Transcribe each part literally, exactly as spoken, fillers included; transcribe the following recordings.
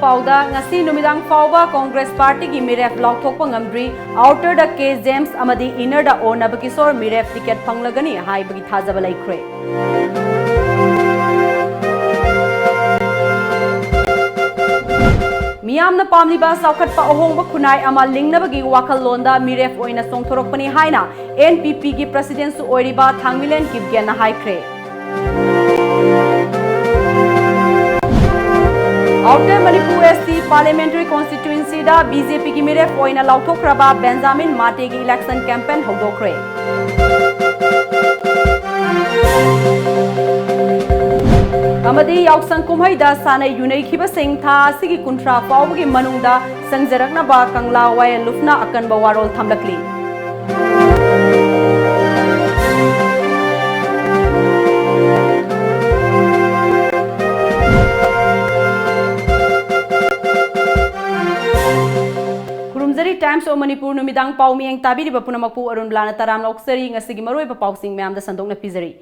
ꯄꯥꯎꯗ, ꯉꯁꯤ ꯅꯨꯃꯤꯗꯥꯡ ꯐꯥꯎꯕ ꯀꯣꯡꯒ꯭ꯔꯦꯁ ꯄꯥꯔꯇꯤꯒꯤ ꯃꯤꯔꯦꯞ ꯂꯥꯎꯊꯣꯛꯄ ꯉꯝꯗ꯭ꯔꯤ꯫ ꯑꯥꯎꯇꯔꯗ ꯀꯦ ꯖꯦꯝꯁ ꯑꯃꯗꯤ ꯏꯅꯔꯗ ꯑꯣ ꯅꯕꯀꯤꯁꯣꯔ ꯃꯤꯔꯦꯞ ꯇꯤꯀꯦꯠ ꯐꯪꯂꯒꯅꯤ ꯍꯥꯏꯕꯒꯤ ꯊꯥꯖꯕ ꯂꯩꯈ꯭ꯔꯦ꯫ ꯃꯤꯌꯥꯝꯅ ꯄꯥꯝꯂꯤꯕ ꯆꯥꯎꯈꯠꯄ ꯑꯍꯣꯡꯕ ꯈꯨꯟꯅꯥꯏ ꯑꯃ ꯂꯤꯡꯅꯕꯒꯤ ꯋꯥꯈꯜꯂꯣꯟꯗ ꯃꯤꯔꯦꯞ ꯑꯣꯏꯅ ꯆꯣꯡꯊꯣꯔꯛꯄꯅꯤ ꯍꯥꯏꯅ ꯑꯦꯟ ꯄꯤ ꯄꯤꯒꯤ ꯄ꯭ꯔꯁꯤꯗꯦꯟꯁꯨ ꯑꯣꯏꯔꯤꯕ ꯊꯥꯡꯃꯤꯂꯦꯟ ꯀꯤꯞꯒꯦꯟꯅ ꯍꯥꯏꯈ꯭ꯔꯦ꯫ Outer Manipur S C parliamentary ꯀꯣꯟꯁꯇꯤꯇ꯭ꯋꯦꯟꯁꯤꯗ B J ꯄꯤꯒꯤ ꯃꯤꯔꯦꯞ ꯑꯣꯏꯅ ꯂꯥꯎꯊꯣꯛꯈ꯭ꯔꯕ ꯕꯦꯟꯖꯥꯃꯤꯟ ꯃꯥꯇꯦꯒꯤ ꯏꯂꯦꯛꯁꯟ ꯀꯦꯝꯄꯦꯟ ꯍꯧꯗꯣꯛꯈ꯭ꯔꯦ꯫ ꯑꯃꯗꯤ ꯌꯥꯎꯁꯪ ꯀꯨꯝꯍꯩꯗ ꯁꯥꯟꯅ ꯌꯨꯅꯩꯈꯤꯕꯁꯤꯡ ꯊꯥ ꯑꯁꯤꯒꯤ ꯀꯨꯟꯊ꯭ꯔꯥ ꯐꯥꯎꯕꯒꯤ ꯃꯅꯨꯡꯗ ꯆꯪꯖꯔꯛꯅꯕ ꯀꯪꯂꯥ ꯋꯥꯌꯦꯜ ꯂꯨꯞꯅ ꯑꯀꯟꯕ ꯋꯥꯔꯣꯜ ꯊꯝꯂꯛꯂꯤ꯫ ꯈꯨꯔꯨꯝꯖꯔꯤ, Times of Manipur ꯅꯨꯃꯤꯗꯥꯡ ꯄꯥꯎ ꯃꯤꯌꯦꯡ ꯇꯥꯕꯤꯔꯤꯕ ꯄꯨꯝꯅꯃꯛꯄꯨ ꯑꯔꯨꯟ ꯕ꯭ꯂꯥꯅ ꯇꯔꯥꯝꯅ ꯑꯣꯛꯆꯔꯤ꯫ ꯉꯁꯤꯒꯤ ꯃꯔꯨꯑꯣꯏꯕ ꯄꯥꯎꯁꯤꯡ ꯃꯌꯥꯝꯗ ꯁꯟꯗꯣꯛꯅ ꯄꯤꯖꯔꯤ꯫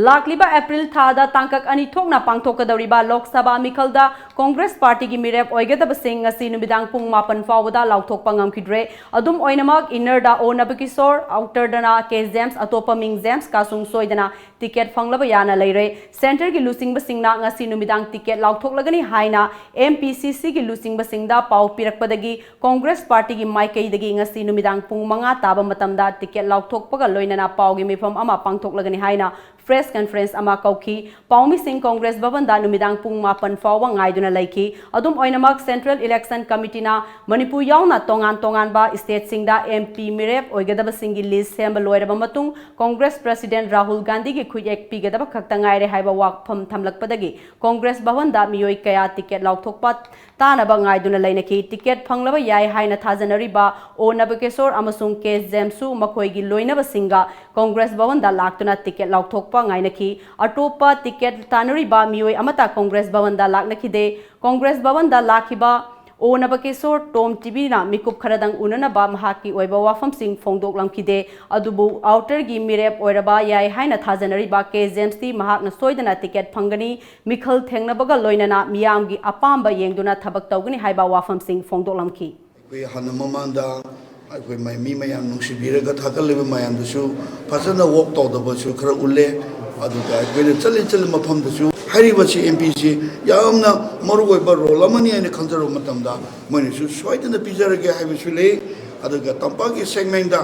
ꯂꯥꯛꯂꯤꯕ ꯑꯦꯄ꯭ꯔꯤꯜ ꯊꯥꯗ ꯇꯥꯡꯀꯛ ꯑꯅꯤ ꯊꯣꯛꯅ ꯄꯥꯡꯊꯣꯛꯀꯗꯧꯔꯤꯕ ꯂꯣꯛ ꯁꯚꯥ ꯃꯤꯈꯜꯗ ꯀꯣꯡꯒ꯭ꯔꯦꯁ ꯄꯥꯔꯇꯤꯒꯤ ꯃꯤꯔꯦꯞ ꯑꯣꯏꯒꯗꯕꯁꯤꯡ ꯉꯁꯤ ꯅꯨꯃꯤꯗꯥꯡ ꯄꯨꯡ ꯃꯥꯄꯟ ꯐꯥꯎꯕꯗ ꯂꯥꯎꯊꯣꯛꯄ ꯉꯝꯈꯤꯗ꯭ꯔꯦ꯫ ꯑꯗꯨꯝ ꯑꯣꯏꯅꯃꯛ, ꯏꯟꯅꯔꯗ ꯑꯣ ꯅꯕꯀꯤꯁꯣꯔ, ꯑꯥꯎꯇꯔꯗꯅ ꯀꯦ ꯖꯦꯝꯁ, ꯑꯇꯣꯞꯄ ꯃꯤꯡ ꯖꯦꯝꯁ ꯀꯥꯁꯨꯡ ꯁꯣꯏꯗꯅ ꯇꯤꯀꯦꯠ ꯐꯪꯂꯕ ꯌꯥꯅ ꯂꯩꯔꯦ꯫ ꯁꯦꯟꯇꯔꯒꯤ ꯂꯨꯆꯤꯡꯕꯁꯤꯡꯅ ꯉꯁꯤ ꯅꯨꯃꯤꯗꯥꯡ ꯇꯤꯀꯦꯠ ꯂꯥꯎꯊꯣꯛꯂꯒꯅꯤ ꯍꯥꯏꯅ ꯑꯦꯝ ꯄꯤ ꯁꯤ ꯁꯤꯒꯤ ꯂꯨꯆꯤꯡꯕꯁꯤꯡꯗ ꯄꯥꯎ ꯄꯤꯔꯛꯄꯗꯒꯤ ꯀꯣꯡꯒ꯭ꯔꯦꯁ ꯄꯥꯔꯇꯤꯒꯤ ꯃꯥꯏꯀꯩꯗꯒꯤ ꯉꯁꯤ ꯅꯨꯃꯤꯗꯥꯡ ꯄꯨꯡ ꯃꯉꯥ ꯇꯥꯕ ꯃꯇꯝꯗ ꯇꯤꯀꯦꯠ ꯂꯥꯎꯊꯣꯛꯄꯒ ꯂꯣꯏꯅꯅ ꯄꯥꯎꯒꯤ ꯃꯤꯐꯝ ꯑꯃ ꯄꯥꯡꯊꯣꯛꯂꯒꯅꯤ ꯍꯥꯏꯅ ꯄ꯭ꯔꯦꯁ ꯀꯟꯐꯔꯦꯟꯁ ꯑꯃ ꯀꯧꯈꯤ꯫ ꯄꯥꯎꯃꯤꯁꯤꯡ ꯀꯣꯡꯒ꯭ꯔꯦꯁ ꯚꯕꯟꯗ ꯅꯨꯃꯤꯗꯥꯡ ꯄꯨꯡ ꯃꯥꯄꯟ ꯐꯥꯎꯕ ꯉꯥꯏꯗꯨꯅ ꯂꯩꯈꯤ꯫ ꯑꯗꯨꯝ ꯑꯣꯏꯅꯃꯛ, ꯁꯦꯟꯇ꯭ꯔꯦꯜ ꯏꯂꯦꯛꯁꯟ ꯀꯃꯤꯇꯤꯅ ꯃꯅꯤꯄꯨꯔ ꯌꯥꯎꯅ ꯇꯣꯉꯥꯟ ꯇꯣꯉꯥꯟꯕ ꯁ꯭ꯇꯦꯠꯁꯤꯡꯗ ꯑꯦꯝ ꯄꯤ ꯃꯤꯔꯦꯞ ꯑꯣꯏꯒꯗꯕꯁꯤꯡꯒꯤ ꯂꯤꯁ ꯁꯦꯝꯕ ꯂꯣꯏꯔꯕ ꯃꯇꯨꯡ, ꯀꯣꯡꯒ꯭ꯔꯦꯁ ꯄ꯭ꯔꯁꯤꯗꯦꯟꯠ ꯔꯥꯍꯨꯜ ꯒꯥꯟꯙꯤꯒꯤ ꯈꯨꯠꯌꯦꯛ ꯄꯤꯒꯗꯕ ꯈꯛꯇ ꯉꯥꯏꯔꯦ ꯍꯥꯏꯕ ꯋꯥꯐꯝ ꯊꯝꯂꯛꯄꯗꯒꯤ ꯀꯣꯡꯒ꯭ꯔꯦꯁ ꯚꯕꯟꯗ ꯃꯤꯑꯣꯏ ꯀꯌꯥ ꯇꯤꯀꯦꯠ ꯂꯥꯎꯊꯣꯛꯄ ꯇꯥꯅꯕ ꯉꯥꯏꯗꯨꯅ ꯂꯩꯅꯈꯤ꯫ ꯇꯤꯀꯦꯠ ꯐꯪꯂꯕ ꯌꯥꯏ ꯍꯥꯏꯅ ꯊꯥꯖꯅꯔꯤꯕ ꯑꯣ ꯅꯕꯀꯦꯁꯣꯔ ꯑꯃꯁꯨꯡ ꯀꯦ ꯖꯦꯝꯁꯁꯨ ꯃꯈꯣꯏꯒꯤ ꯂꯣꯏꯅꯕꯁꯤꯡꯒ ꯀꯣꯡꯒ꯭ꯔꯦꯁ ꯚꯕꯟꯗ ꯂꯥꯛꯇꯨꯅ ꯇꯤꯀꯦꯠ ꯂꯥꯎꯊꯣꯛꯄ ꯉꯥꯏꯅꯈꯤ꯫ ꯑꯇꯣꯞꯄ ꯇꯤꯀꯦꯠ ꯇꯥꯅꯔꯤꯕ ꯃꯤꯑꯣꯏ ꯑꯃꯠꯇ ꯀꯣꯡꯒ꯭ꯔꯦꯁ ꯚꯕꯟꯗ ꯂꯥꯛꯅꯈꯤꯗꯦ꯫ ꯀꯣꯡꯒ꯭ꯔꯦꯁ ꯚꯕꯟꯗ ꯂꯥꯛꯈꯤꯕ ꯑꯣ ꯅꯕꯀꯦꯁꯣꯔ, ꯇꯣꯝ ꯇꯤꯚꯤꯅ ꯃꯤꯀꯨꯞ ꯈꯔꯗꯪ ꯎꯅꯅꯕ ꯃꯍꯥꯛꯀꯤ ꯑꯣꯏꯕ ꯋꯥꯐꯝꯁꯤꯡ ꯐꯣꯡꯗꯣꯛꯂꯝꯈꯤꯗꯦ꯫ ꯑꯗꯨꯕꯨ ꯑꯥꯎꯇꯔꯒꯤ ꯃꯤꯔꯦꯞ ꯑꯣꯏꯔꯕ ꯌꯥꯏ ꯍꯥꯏꯅ ꯊꯥꯖꯅꯔꯤꯕ ꯀꯦ ꯖꯦꯝꯁꯇꯤ ꯃꯍꯥꯛꯅ ꯁꯣꯏꯗꯅ ꯇꯤꯀꯦꯠ ꯐꯪꯒꯅꯤ, ꯃꯤꯈꯜ ꯊꯦꯡꯅꯕꯒ ꯂꯣꯏꯅꯅ ꯃꯤꯌꯥꯝꯒꯤ ꯑꯄꯥꯝꯕ ꯌꯦꯡꯗꯨꯅ ꯊꯕꯛ ꯇꯧꯒꯅꯤ ꯍꯥꯏꯕ ꯋꯥꯐꯝꯁꯤꯡ ꯐꯣꯡꯗꯣꯛꯂꯝꯈꯤ꯫ ꯑꯩꯈꯣꯏ ꯍꯥꯟꯅ ꯃꯃꯥꯡꯗ ꯑꯩꯈꯣꯏ ꯃ-, ꯃꯤ ꯃꯌꯥꯝ ꯅꯨꯡꯁꯤꯕꯤꯔꯒ ꯊꯥꯒꯠꯂꯤꯕ ꯃꯌꯥꯝꯗꯨꯁꯨ ꯐꯖꯅ ꯋꯥꯛ ꯇꯧꯗꯕꯁꯨ ꯈꯔ ꯎꯠꯂꯦ꯫ ꯑꯗꯨꯒ ꯑꯩꯈꯣꯏꯅ ꯆꯠꯂꯤ ꯆꯠꯂꯤ ꯃꯐꯝꯗꯁꯨ ꯍꯥꯏꯔꯤꯕꯁꯤ ꯑꯦꯝ ꯄꯤꯁꯤ ꯌꯥꯝꯅ ꯃꯔꯨꯑꯣꯏꯕ ꯔꯣꯜ ꯑꯃꯅꯤ ꯍꯥꯏꯅ ꯈꯟꯖꯔꯨꯕ ꯃꯇꯝꯗ ꯃꯣꯏꯅꯁꯨ ꯁꯣꯏꯗꯅ ꯄꯤꯖꯔꯒꯦ ꯍꯥꯏꯕꯁꯨ ꯂꯩ꯫ ꯑꯗꯨꯒ ꯇꯝꯄꯥꯛꯀꯤ ꯁꯦꯒꯃꯦꯟꯗ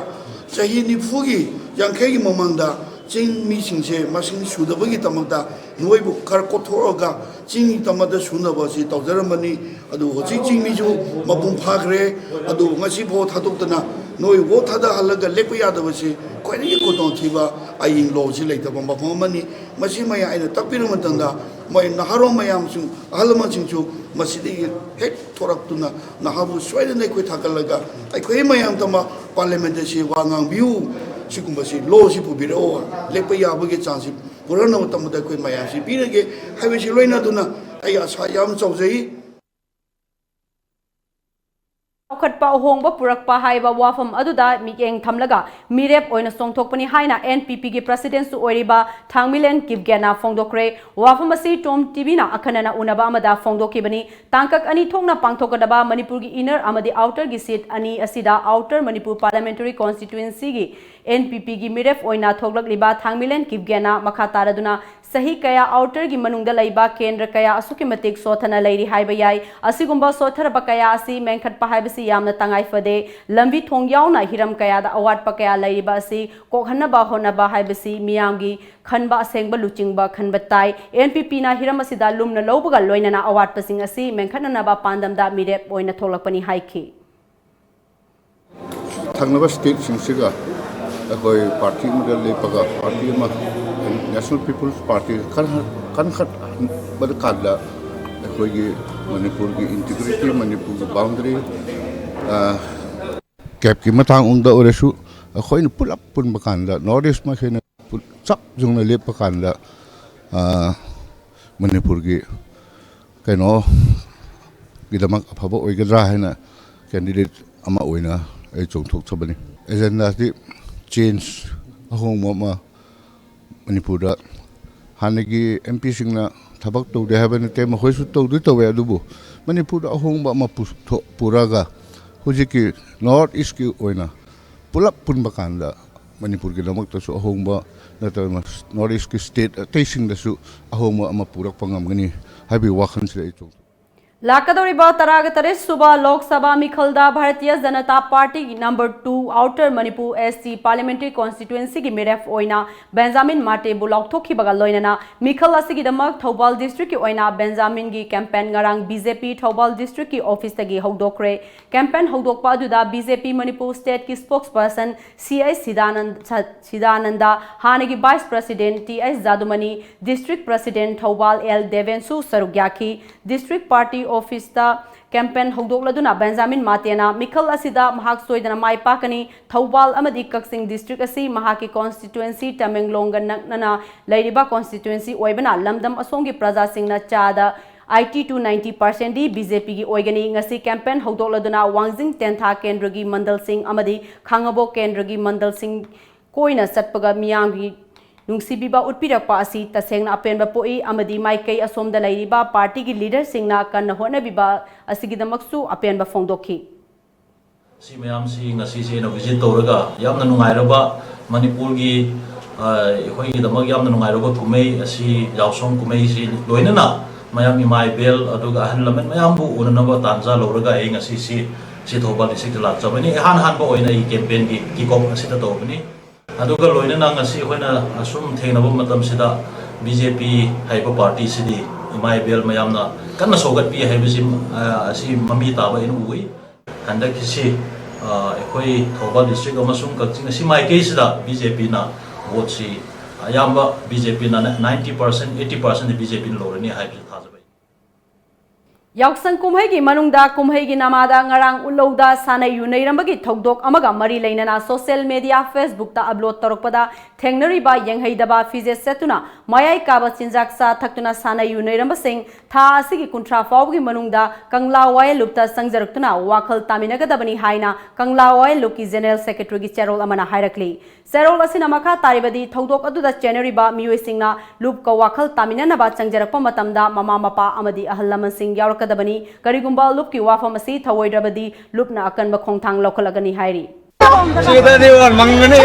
ꯆꯍꯤ ꯅꯤꯐꯨꯒꯤ, ꯌꯥꯡꯈꯩꯒꯤ ꯃꯃꯥꯡꯗ ꯆꯤꯡ ꯃꯤꯁꯤꯡꯁꯦ ꯃꯁꯤꯡ ꯁꯨꯗꯕꯒꯤꯗꯃꯛꯇ ꯅꯣꯏꯕꯨ ꯈꯔ ꯀꯣꯛꯊꯣꯛꯑꯒ ꯆꯤꯡꯒꯤꯗꯃꯛꯇ ꯁꯨꯅꯕ ꯑꯁꯤ ꯇꯧꯖꯔꯝꯕꯅꯤ꯫ ꯑꯗꯨ ꯍꯧꯖꯤꯛ ꯆꯤꯡ ꯃꯤꯁꯨ ꯃꯄꯨꯡ ꯐꯥꯈ꯭ꯔꯦ꯫ ꯑꯗꯨ ꯉꯁꯤꯐꯥꯎ ꯊꯥꯗꯣꯛꯇꯅ ꯅꯣꯏ ꯚꯣꯠ ꯊꯥꯗꯍꯜꯂꯒ ꯂꯦꯞꯄ ꯌꯥꯗꯕꯁꯤ ꯈ꯭ꯋꯥꯏꯗꯒꯤ ꯈꯨꯗꯣꯡꯊꯤꯕ ꯑꯥꯏꯟ ꯂꯣꯁꯤ ꯂꯩꯇꯕ ꯃꯐꯝ ꯑꯃꯅꯤ꯫ ꯃꯁꯤ ꯃꯌꯥꯝ ꯑꯩꯅ ꯇꯥꯛꯄꯤꯔꯕ ꯃꯇꯝꯗ ꯃꯣꯏ ꯅꯍꯥꯔꯣꯜ ꯃꯌꯥꯝꯁꯨ, ꯑꯍꯜ ꯂꯃꯟꯁꯤꯡꯁꯨ ꯃꯁꯤꯗꯒꯤ ꯍꯦꯛ ꯊꯣꯔꯛꯇꯨꯅ ꯅꯍꯥꯕꯨ ꯁꯣꯏꯗꯅ ꯑꯩꯈꯣꯏ ꯊꯥꯒꯠꯂꯒ ꯑꯩꯈꯣꯏ ꯃꯌꯥꯝ ꯇꯝꯃ ꯄꯥꯔꯂꯤꯌꯥꯃꯦꯟꯗ ꯁꯤ ꯋꯥ ꯉꯥꯡꯕꯤꯌꯨ, ꯁꯤꯒꯨꯝꯕꯁꯤ ꯂꯣꯁꯤ ꯄꯨꯕꯤꯔꯛꯑꯣ, ꯂꯦꯞꯄ ꯌꯥꯕꯒꯤ ꯆꯥꯟꯁꯁꯤ ꯄꯨꯔꯛꯅꯕ ꯇꯝꯕꯗ ꯑꯩꯈꯣꯏ ꯃꯌꯥꯝꯁꯤ ꯄꯤꯔꯒꯦ ꯍꯥꯏꯕꯁꯤ ꯂꯣꯏꯅꯗꯨꯅ ꯑꯩ ꯑꯁꯥ ꯌꯥꯝ ꯆꯥꯎꯖꯩ꯫ ꯆꯥꯎꯈꯠꯄ ꯑꯍꯣꯡꯕ ꯄꯨꯔꯛꯄ ꯍꯥꯏꯕ ꯋꯥꯐꯝ ꯑꯗꯨꯗ ꯃꯤꯠꯌꯦꯡ ꯊꯝꯂꯒ ꯃꯤꯔꯦꯞ ꯑꯣꯏꯅ ꯆꯣꯡꯊꯣꯛꯄꯅꯤ ꯍꯥꯏꯅ ꯑꯦꯟ ꯄꯤ ꯄꯤꯒꯤ ꯄ꯭ꯔꯁꯤꯗꯦꯟꯁꯨ ꯑꯣꯏꯔꯤꯕ ꯊꯥꯡꯃꯤꯂꯦꯟ ꯀꯤꯞꯒꯦꯅ ꯐꯣꯡꯗꯣꯛꯈ꯭ꯔꯦ꯫ ꯋꯥꯐꯝ ꯑꯁꯤ ꯇꯣꯝ ꯇꯤꯚꯤꯅ ꯑꯈꯟꯅꯅ ꯎꯅꯕ ꯑꯃꯗ ꯐꯣꯡꯗꯣꯛꯈꯤꯕꯅꯤ꯫ ꯇꯥꯡꯀꯛ ꯑꯅꯤ ꯊꯣꯛꯅ ꯄꯥꯡꯊꯣꯛꯀꯗꯕ ꯃꯅꯤꯄꯨꯔꯒꯤ ꯏꯅꯔ ꯑꯃꯗꯤ ꯑꯥꯎꯇꯔꯒꯤ ꯁꯤꯠ ꯑꯅꯤ ꯑꯁꯤꯗ ꯑꯥꯎꯇꯔ ꯃꯅꯤꯄꯨꯔ ꯄꯥꯔꯂꯤꯌꯥꯃꯦꯟꯇꯔꯤ ꯀꯣꯟꯁꯇꯤꯇ꯭ꯋꯦꯟꯁꯤꯒꯤ ꯑꯦꯟ ꯄꯤ ꯄꯤꯒꯤ ꯃꯤꯔꯦꯞ ꯑꯣꯏꯅ ꯊꯣꯛꯂꯛꯂꯤꯕ ꯊꯥꯡꯃꯤꯂꯦꯟ ꯀꯤꯞꯒꯦꯅ ꯃꯈꯥ ꯇꯥꯔꯗꯨꯅ ꯆꯍꯤ ꯀꯌꯥ ꯑꯥꯎꯇꯔꯒꯤ ꯃꯅꯨꯡꯗ ꯂꯩꯕ ꯀꯦꯟꯗ꯭ꯔ ꯀꯌꯥ ꯑꯁꯨꯛꯀꯤ ꯃꯇꯤꯛ ꯁꯣꯠꯊꯅ ꯂꯩꯔꯤ ꯍꯥꯏꯕ ꯌꯥꯏ꯫ ꯑꯁꯤꯒꯨꯝꯕ ꯁꯣꯠꯊꯔꯕ ꯀꯌꯥ ꯑꯁꯤ ꯃꯦꯟꯈꯠꯄ ꯍꯥꯏꯕꯁꯤ ꯌꯥꯝꯅ ꯇꯉꯥꯏ ꯐꯗꯦ꯫ ꯂꯝꯕꯤ ꯊꯣꯡ ꯌꯥꯎꯅ ꯍꯤꯔꯝ ꯀꯌꯥꯗ ꯑꯋꯥꯠꯄ ꯀꯌꯥ ꯂꯩꯔꯤꯕ ꯑꯁꯤ ꯀꯣꯛꯍꯟꯅꯕ ꯍꯣꯠꯅꯕ ꯍꯥꯏꯕꯁꯤ ꯃꯤꯌꯥꯝꯒꯤ ꯈꯟꯕ ꯑꯁꯦꯡꯕ ꯂꯨꯆꯤꯡꯕ ꯈꯟꯕ ꯇꯥꯏ꯫ ꯑꯦꯟ ꯄꯤ ꯄꯤꯅ ꯍꯤꯔꯝ ꯑꯁꯤꯗ ꯂꯨꯝꯅ ꯂꯧꯕꯒ ꯂꯣꯏꯅꯅ ꯑꯋꯥꯠꯄꯁꯤꯡ ꯑꯁꯤ ꯃꯦꯟꯈꯠꯅꯅꯕ ꯄꯥꯟꯗꯝꯗ ꯃꯤꯔꯦꯞ ꯑꯣꯏꯅ ꯊꯣꯛꯂꯛꯄꯅꯤ ꯍꯥꯏꯈꯤ꯫ ꯊꯪꯅꯕ ꯁ꯭ꯇꯦꯠꯁꯤꯡꯁꯤꯒ ꯑꯩꯈꯣꯏ ꯄꯥꯔꯇꯤ ꯑꯃꯗ ꯂꯦꯞꯄꯒ, ꯄꯥꯔꯇꯤ ꯑꯃ, ꯅꯦꯁꯅꯦꯜ ꯄꯤꯄꯜꯁ ꯄꯥꯔꯇꯤ ꯈꯟ-, ꯀꯟꯈꯠꯍꯟꯕ ꯀꯥꯟꯗ ꯑꯩꯈꯣꯏꯒꯤ ꯃꯅꯤꯄꯨꯔꯒꯤ ꯏꯟꯇꯤꯒ꯭ꯔꯤꯇꯤ, ꯃꯅꯤꯄꯨꯔꯒꯤ ꯕꯥꯎꯟꯗꯔꯤ, ꯑ, ꯀꯦꯞꯀꯤ ꯃꯇꯥꯡꯗ ꯑꯣꯏꯔꯁꯨ ꯑꯩꯈꯣꯏꯅ ꯄꯨꯂꯞ ꯄꯨꯟꯕ ꯀꯥꯟꯗ, ꯅꯣꯔꯠ ꯏꯁ ꯃꯈꯩꯅ ꯄꯨ-, ꯆꯞ ꯌꯨꯡꯅ ꯂꯦꯞꯄ ꯀꯥꯟꯗ, ꯑ, ꯃꯅꯤꯄꯨꯔꯒꯤ ꯀꯩꯅꯣ, ꯒꯤꯗꯃꯛ ꯑꯐꯕ ꯑꯣꯏꯒꯗ꯭ꯔꯥ ꯍꯥꯏꯅ ꯀꯦꯟꯗꯤꯗꯦꯠ ꯑꯃ ꯑꯣꯏꯅ ꯑꯩ ꯆꯣꯡꯊꯣꯛꯆꯕꯅꯤ꯫ ꯑꯦꯖꯦꯟꯗꯥꯁꯤ ꯆꯦꯟꯖ, ꯑꯍꯣꯡꯕ ꯑꯃ ꯃꯅꯤꯄꯨꯔꯗ ꯍꯥꯟꯅꯒꯤ ꯑꯦꯝ ꯄꯤꯁꯤꯡꯅ ꯊꯕꯛ ꯇꯧꯗꯦ ꯍꯥꯏꯕ ꯅꯠꯇꯦ, ꯃꯈꯣꯏꯁꯨ ꯇꯧꯗꯤ ꯇꯧꯋꯦ, ꯑꯗꯨꯕꯨ ꯃꯅꯤꯄꯨꯔꯗ ꯑꯍꯣꯡꯕ ꯑꯃ ꯄꯨꯊꯣꯛ-, ꯄꯨꯔꯒ ꯍꯧꯖꯤꯛꯀꯤ ꯅꯣꯔꯠ ꯏꯁꯀꯤ ꯑꯣꯏꯅ ꯄꯨꯂꯞ ꯄꯨꯟꯕ ꯀꯥꯟꯗ ꯃꯅꯤꯄꯨꯔꯒꯤꯗꯃꯛꯇꯁꯨ ꯑꯍꯣꯡꯕ ꯅꯠꯇ꯭ꯔꯒ ꯅꯣꯔꯠ ꯏꯁꯀꯤ ꯁ꯭ꯇꯦꯠ ꯑꯇꯩꯁꯤꯡꯗꯁꯨ ꯑꯍꯣꯡꯕ ꯑꯃ ꯄꯨꯔꯛꯄ ꯉꯝꯒꯅꯤ ꯍꯥꯏꯕꯒꯤ ꯋꯥꯈꯜꯁꯤꯗ ꯑꯩ ꯆꯣꯡꯊꯣꯛ ꯂꯥꯛꯀꯗꯧꯔꯤꯕ ꯇꯔꯥꯒ ꯇꯔꯦꯠ ꯁꯨꯕ ꯂꯣꯛ ꯁꯚꯥ ꯃꯤꯈꯜꯗ ꯚꯥꯔꯇꯤꯌ ꯖꯅꯇꯥ ꯄꯥꯔꯇꯤꯒꯤ number two outer Manipur S C parliamentary ꯀꯣꯟꯁꯇꯤꯇ꯭ꯋꯦꯟꯁꯤꯒꯤ ꯃꯤꯔꯦꯞ ꯑꯣꯏꯅ ꯕꯦꯟꯖꯥꯃꯤꯟ ꯃꯥꯇꯦꯕꯨ ꯂꯥꯎꯊꯣꯛꯈꯤꯕꯒ ꯂꯣꯏꯅꯅ ꯃꯤꯈꯜ ꯑꯁꯤꯒꯤꯗꯃꯛ ꯊꯧꯕꯥꯜ ꯗꯤꯁꯇ꯭ꯔꯤꯛꯀꯤ ꯑꯣꯏꯅ ꯕꯦꯟꯖꯥꯃꯤꯟꯒꯤ ꯀꯦꯝꯄꯦꯟ ꯉꯔꯥꯡ ꯕꯤ ꯖꯦ ꯄꯤ ꯊꯧꯕꯥꯜ ꯗꯤꯁꯇ꯭ꯔꯤꯛꯀꯤ ꯑꯣꯐꯤꯁꯇꯒꯤ ꯍꯧꯗꯣꯛꯈ꯭ꯔꯦ꯫ ꯀꯦꯝꯄꯦꯟ ꯍꯧꯗꯣꯛꯄ ꯑꯗꯨꯗ ꯕꯤ ꯖꯦ ꯄꯤ ꯃꯅꯤꯄꯨꯔ ꯁ꯭ꯇꯦꯠꯀꯤ ꯁ꯭ꯄꯣꯛꯁ ꯄꯔꯁꯟ ꯁꯤ ꯑꯩꯆ ꯁꯤꯗꯥꯅꯟ-, ꯁ-, ꯁꯤꯗꯥꯅꯟꯗ, ꯍꯥꯟꯅꯒꯤ ꯚꯥꯏꯁ ꯄ꯭ꯔꯁꯤꯗꯦꯟꯠ ꯇꯤ ꯑꯩꯆ ꯖꯥꯗꯨꯃꯅꯤ, ꯗꯤꯁꯇ꯭ꯔꯤꯛ ꯄ꯭ꯔꯁꯤꯗꯦꯟꯠ ꯊꯧꯕꯥꯜ ꯑꯦꯜ ꯗꯦꯕꯦꯟꯁꯨ ꯁꯔꯨꯛ ꯌꯥꯈꯤ꯫ ꯗꯤꯁꯇ꯭ꯔꯤꯛ ꯄꯥꯔꯇꯤ ꯑꯣꯐꯤꯁꯇ ꯀꯦꯝꯄꯦꯟ ꯍꯧꯗꯣꯛꯂꯗꯨꯅ ꯕꯦꯟꯖꯥꯃꯤꯟ ꯃꯥꯇꯦꯅ ꯃꯤꯈꯜ ꯑꯁꯤꯗ ꯃꯍꯥꯛ ꯁꯣꯏꯗꯅ ꯃꯥꯏ ꯄꯥꯛꯀꯅꯤ, ꯊꯧꯕꯥꯜ ꯑꯃꯗꯤ ꯀꯛꯆꯤꯡ ꯗꯤꯁꯇ꯭ꯔꯤꯛ ꯑꯁꯤ ꯃꯍꯥꯛꯀꯤ ꯀꯣꯟꯁꯇꯤꯇ꯭ꯋꯦꯟꯁꯤ ꯇꯃꯦꯡꯂꯣꯡꯒ ꯅꯛꯅꯅ ꯂꯩꯔꯤꯕ ꯀꯣꯟꯁꯇꯤꯇ꯭ꯋꯦꯟꯁꯤ ꯑꯣꯏꯕꯅ ꯂꯝꯗꯝ ꯑꯁꯣꯝꯒꯤ ꯄ꯭ꯔꯖꯥꯁꯤꯡꯅ ꯆꯥꯗ eighty to ninety percent D B J ꯄꯤꯒꯤ ꯑꯣꯏꯒꯅꯤ꯫ ꯉꯁꯤ ꯀꯦꯝꯄꯦꯟ ꯍꯧꯗꯣꯛꯂꯗꯨꯅ ꯋꯥꯡꯖꯤꯡ ꯇꯦꯟꯊꯥ ꯀꯦꯟꯗ꯭ꯔꯒꯤ ꯃꯟꯗꯜꯁꯤꯡ ꯑꯃꯗꯤ ꯈꯥꯉꯕꯣꯛ ꯀꯦꯟꯗ꯭ꯔꯒꯤ ꯃꯟꯗꯜꯁꯤꯡ ꯀꯣꯏꯅ ꯆꯠꯄꯒ ꯃꯤꯌꯥꯝꯒꯤ ꯅꯨꯡꯁꯤꯕꯤꯕ ꯎꯠꯄꯤꯔꯛꯄ ꯑꯁꯤ ꯇꯁꯦꯡꯅ ꯑꯄꯦꯟꯕ ꯄꯣꯛꯏ ꯑꯃꯗꯤ ꯃꯥꯏꯀꯩ ꯑꯁꯣꯝꯗ ꯂꯩꯔꯤꯕ ꯄꯥꯔꯇꯤꯒꯤ ꯂꯤꯗꯔꯁꯤꯡꯅ ꯀꯟꯅ ꯍꯣꯠꯅꯕꯤꯕ ꯑꯁꯤꯒꯤꯗꯃꯛꯁꯨ ꯑꯄꯦꯟꯕ ꯐꯣꯡꯗꯣꯛꯈꯤ꯫ ꯁꯤ ꯃꯌꯥꯝꯁꯤ ꯉꯁꯤꯁꯦ ꯑꯩꯅ ꯚꯤꯖꯤꯠ ꯇꯧꯔꯒ ꯌꯥꯝꯅ ꯅꯨꯡꯉꯥꯏꯔꯕ ꯃꯅꯤꯄꯨꯔꯒꯤ, ꯑ, ꯑꯩꯈꯣꯏꯒꯤꯗꯃꯛ ꯌꯥꯝꯅ ꯅꯨꯡꯉꯥꯏꯔꯕ ꯀꯨꯝꯍꯩ ꯑꯁꯤ, ꯌꯥꯎꯁꯪ ꯀꯨꯝꯍꯩꯁꯤ ꯂꯣꯏꯅꯅ ꯃꯌꯥꯝ ꯏꯃꯥ ꯏꯕꯦꯜ ꯑꯗꯨꯒ ꯑꯍꯜ ꯂꯃꯟ ꯃꯌꯥꯝꯕꯨ ꯎꯅꯅꯕ ꯇꯥꯟꯖꯥ ꯂꯧꯔꯒ ꯑꯩ ꯉꯁꯤꯁꯤ ꯁꯤ ꯊꯧꯕꯥꯜ ꯗꯤꯁꯇ꯭ꯔꯤꯛꯇ ꯂꯥꯛꯆꯕꯅꯤ꯫ ꯏꯍꯥꯟ ꯍꯥꯟꯕ ꯑꯣꯏꯅ ꯑꯩ ꯀꯦꯝꯄꯦꯟꯒꯤ ꯀꯤꯛ ꯑꯣꯐ ꯑꯁꯤꯗ ꯇꯧꯕꯅꯤ꯫ ꯑꯗꯨꯒ ꯂꯣꯏꯅꯅ ꯉꯁꯤ ꯑꯩꯈꯣꯏꯅ ꯑꯁꯨꯝ ꯊꯦꯡꯅꯕ ꯃꯇꯝꯁꯤꯗ ꯕꯤ ꯖꯦ ꯄꯤ ꯍꯥꯏꯕ ꯄꯥꯔꯇꯤꯁꯤꯗꯤ ꯏꯃꯥ ꯏꯕꯦꯜ ꯃꯌꯥꯝꯅ ꯀꯟꯅ ꯁꯧꯒꯠꯄꯤ ꯍꯥꯏꯕꯁꯤ, ꯑ, ꯑꯁꯤ ꯃꯃꯤ ꯇꯥꯕ ꯑꯩꯅ ꯎꯏ꯫ ꯍꯟꯗꯛꯀꯤꯁꯤ, ꯑ, ꯑꯩꯈꯣꯏ ꯊꯧꯕꯥꯜ ꯗꯤꯁꯇ꯭ꯔꯤꯛ ꯑꯃꯁꯨꯡ ꯀꯛꯆꯤꯡ ꯑꯁꯤ ꯃꯥꯏꯀꯩꯁꯤꯗ ꯕꯤ ꯖꯦ ꯄꯤꯅ ꯚꯣꯠꯁꯤ ꯑꯌꯥꯝꯕ ꯕꯤ ꯖꯦ ꯄꯤꯅ ninety percent, eighty percent B J ꯄꯤꯅ ꯂꯧꯔꯅꯤ ꯍꯥꯏꯕꯁꯤ ꯊꯥꯖꯕ ꯑꯩ꯫ ꯌꯥꯎꯁꯪ ꯀꯨꯝꯍꯩꯒꯤ ꯃꯅꯨꯡꯗ ꯀꯨꯝꯍꯩꯒꯤ ꯅꯃꯥꯗ ꯉꯔꯥꯡ ꯎꯠꯂꯧꯗ ꯁꯥꯟꯅꯩ ꯌꯨꯅꯩꯔꯝꯕꯒꯤ ꯊꯧꯗꯣꯛ ꯑꯃꯒ ꯃꯔꯤ ꯂꯩꯅꯅ ꯁꯣꯁꯤꯌꯦꯜ ꯃꯦꯗꯤꯌꯥ Facebook ꯇ ꯑꯞꯂꯣꯗ ꯇꯧꯔꯛꯄꯗ ꯊꯦꯡꯅꯔꯤꯕ ꯌꯦꯡꯍꯩꯗꯕ ꯐꯤꯖꯦꯠ ꯁꯦꯠꯇꯨꯅ ꯃꯌꯥꯏ ꯀꯥꯕ ꯆꯤꯟꯖꯥꯛ ꯆꯥ ꯊꯛꯇꯨꯅ ꯁꯥꯟꯅ ꯌꯨꯅꯩꯔꯝꯕꯁꯤꯡ ꯊꯥ ꯑꯁꯤꯒꯤ ꯀꯨꯟꯊ꯭ꯔꯥ ꯐꯥꯎꯕꯒꯤ ꯃꯅꯨꯡꯗ ꯀꯪꯂꯥ ꯋꯥꯌꯦꯜ ꯂꯨꯞꯇ ꯆꯪꯖꯔꯛꯇꯨꯅ ꯋꯥꯈꯜ ꯇꯥꯃꯤꯟꯅꯒꯗꯕꯅꯤ ꯍꯥꯏꯅ ꯀꯪꯂꯥ ꯋꯥꯌꯦꯜ ꯂꯨꯞꯀꯤ ꯖꯦꯅꯔꯦꯜ ꯁꯦꯀ꯭ꯔꯦꯇꯔꯤꯒꯤ ꯆꯦꯔꯣꯜ ꯑꯃꯅ ꯍꯥꯏꯔꯛꯂꯤ꯫ ꯆꯦꯔꯣꯜ ꯑꯁꯤꯅ ꯃꯈꯥ ꯇꯥꯔꯤꯕꯗꯤ, ꯊꯧꯗꯣꯛ ꯑꯗꯨꯗ ꯆꯦꯟꯅꯔꯤꯕ ꯃꯤꯑꯣꯏꯁꯤꯡꯅ ꯂꯨꯞꯀ ꯋꯥꯈꯜ ꯇꯥꯃꯤꯟꯅꯅꯕ ꯆꯪꯖꯔꯛꯄ ꯃꯇꯝꯗ ꯃꯃꯥ ꯃꯄꯥ ꯑꯃꯗꯤ ꯑꯍꯜ ꯂꯃꯟꯁꯤꯡ ꯌꯥꯎꯔꯛꯀꯗꯕꯅꯤ꯫ ꯀꯔꯤꯒꯨꯝꯕ ꯂꯨꯞꯀꯤ ꯋꯥꯐꯝ ꯑꯁꯤ ꯊꯧꯑꯣꯏꯗ꯭ꯔꯕꯗꯤ ꯂꯨꯞꯅ ꯑꯀꯟꯕ ꯈꯣꯡꯊꯥꯡ ꯂꯧꯈꯠꯂꯒꯅꯤ ꯍꯥꯏꯔꯤ꯫ ꯁꯤꯗꯗꯤ ꯃꯪꯒꯅꯤ꯫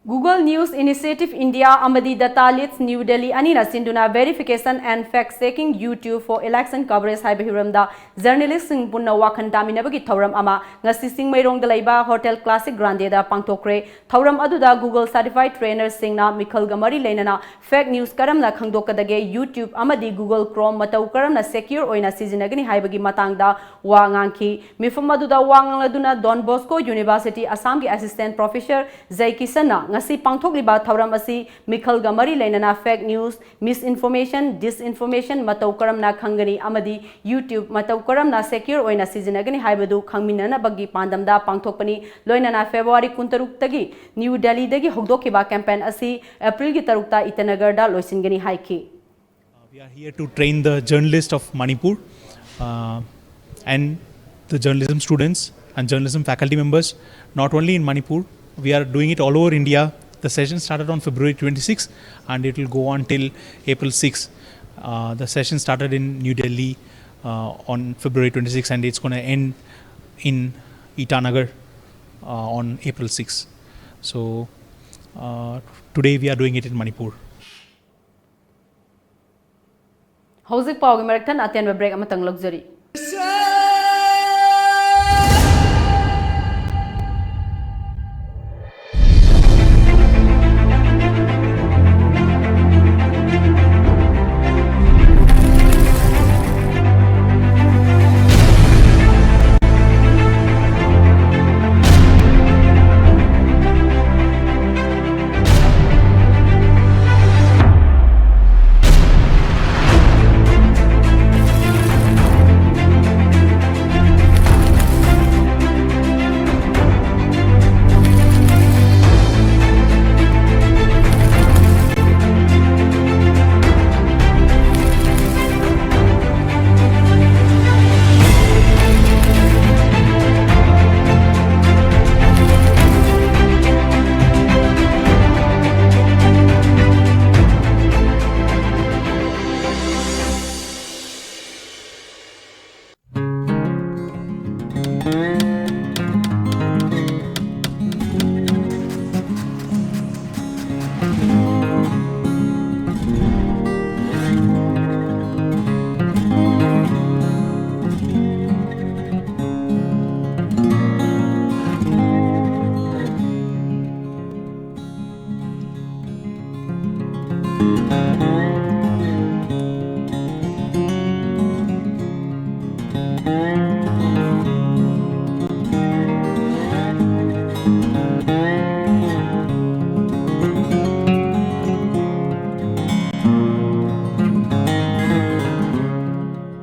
Google News Initiative India ꯑꯃꯗꯤ Data Leads New Delhi ꯑꯅꯤꯅ ꯁꯤꯟꯗꯨꯅ Verification and Fact Checking YouTube for Election Coverage ꯍꯥꯏꯕ ꯍꯤꯔꯝꯗ ꯖꯔꯅꯦꯂꯤꯁꯁꯤꯡ ꯄꯨꯟꯅ ꯋꯥꯈꯜ ꯇꯥꯃꯤꯟꯅꯕꯒꯤ ꯊꯧꯔꯝ ꯑꯃ ꯉꯁꯤ ꯆꯤꯡꯃꯩꯔꯣꯡꯗ ꯂꯩꯕ ꯍꯣꯇꯦꯜ ꯀ꯭ꯂꯥꯁꯤꯛ ꯒ꯭ꯔꯥꯟꯗꯦꯗ ꯄꯥꯡꯊꯣꯛꯈ꯭ꯔꯦ꯫ ꯊꯧꯔꯝ ꯑꯗꯨꯗ Google Certified Trainerꯁꯤꯡꯅ ꯃꯤꯈꯜꯒ ꯃꯔꯤ ꯂꯩꯅꯅ fake news ꯀꯔꯝꯅ ꯈꯪꯗꯣꯛꯀꯗꯒꯦ, YouTube ꯑꯃꯗꯤ Google Chrome ꯃꯇꯧ ꯀꯔꯝꯅ secure ꯑꯣꯏꯅ ꯁꯤꯖꯤꯟꯅꯒꯅꯤ ꯍꯥꯏꯕꯒꯤ ꯃꯇꯥꯡꯗ ꯋꯥ ꯉꯥꯡꯈꯤ꯫ ꯃꯤꯐꯝ ꯑꯗꯨꯗ ꯋꯥ ꯉꯥꯡꯂꯗꯨꯅ Don Bosco University ꯑꯁꯥꯝꯒꯤ Assistant Professor ꯖꯩ ꯀꯤꯁꯟꯅ ꯉꯁꯤ ꯄꯥꯡꯊꯣꯛꯂꯤꯕ ꯊꯧꯔꯝ ꯑꯁꯤ ꯃꯤꯈꯜꯒ ꯃꯔꯤ ꯂꯩꯅꯅ fake news, misinformation, disinformation ꯃꯇꯧ ꯀꯔꯝꯅ ꯈꯪꯒꯅꯤ ꯑꯃꯗꯤ YouTube ꯃꯇꯧ ꯀꯔꯝꯅ secure ꯑꯣꯏꯅ ꯁꯤꯖꯤꯟꯅꯒꯅꯤ ꯍꯥꯏꯕꯗꯨ ꯈꯪꯃꯤꯟꯅꯅꯕꯒꯤ ꯄꯥꯟꯗꯝꯗ ꯄꯥꯡꯊꯣꯛꯄꯅꯤ꯫ ꯂꯣꯏꯅꯅ February ꯀꯨꯟꯇꯔꯨꯛꯇꯒꯤ ꯅ꯭ꯌꯨ ꯗꯦꯜꯂꯤꯗꯒꯤ ꯍꯧꯗꯣꯛꯈꯤꯕ campaign ꯑꯁꯤ Aprilꯒꯤ ꯇꯔꯨꯛꯇ ꯏꯇꯥꯅꯒꯔꯗ ꯂꯣꯏꯁꯤꯟꯒꯅꯤ ꯍꯥꯏꯈꯤ꯫ Uh, we are here to train the journalist of Manipur, uh, and the journalism students and journalism faculty members, not only in Manipur, we are doing it all over India. The session started on February twenty-sixth and it will go on till April sixth. Uh, the session started in New Delhi uh, on February twenty-sixth and it's going to end in Itanagar uh, on April sixth. So, uh, today we are doing it in Manipur. ꯍꯧꯖꯤꯛ ꯄꯥꯎꯒꯤ ꯃꯔꯛ ꯊꯠꯅ ꯑꯇꯦꯟꯕ break ꯑꯃꯇꯪ ꯂꯧꯖꯔꯤ꯫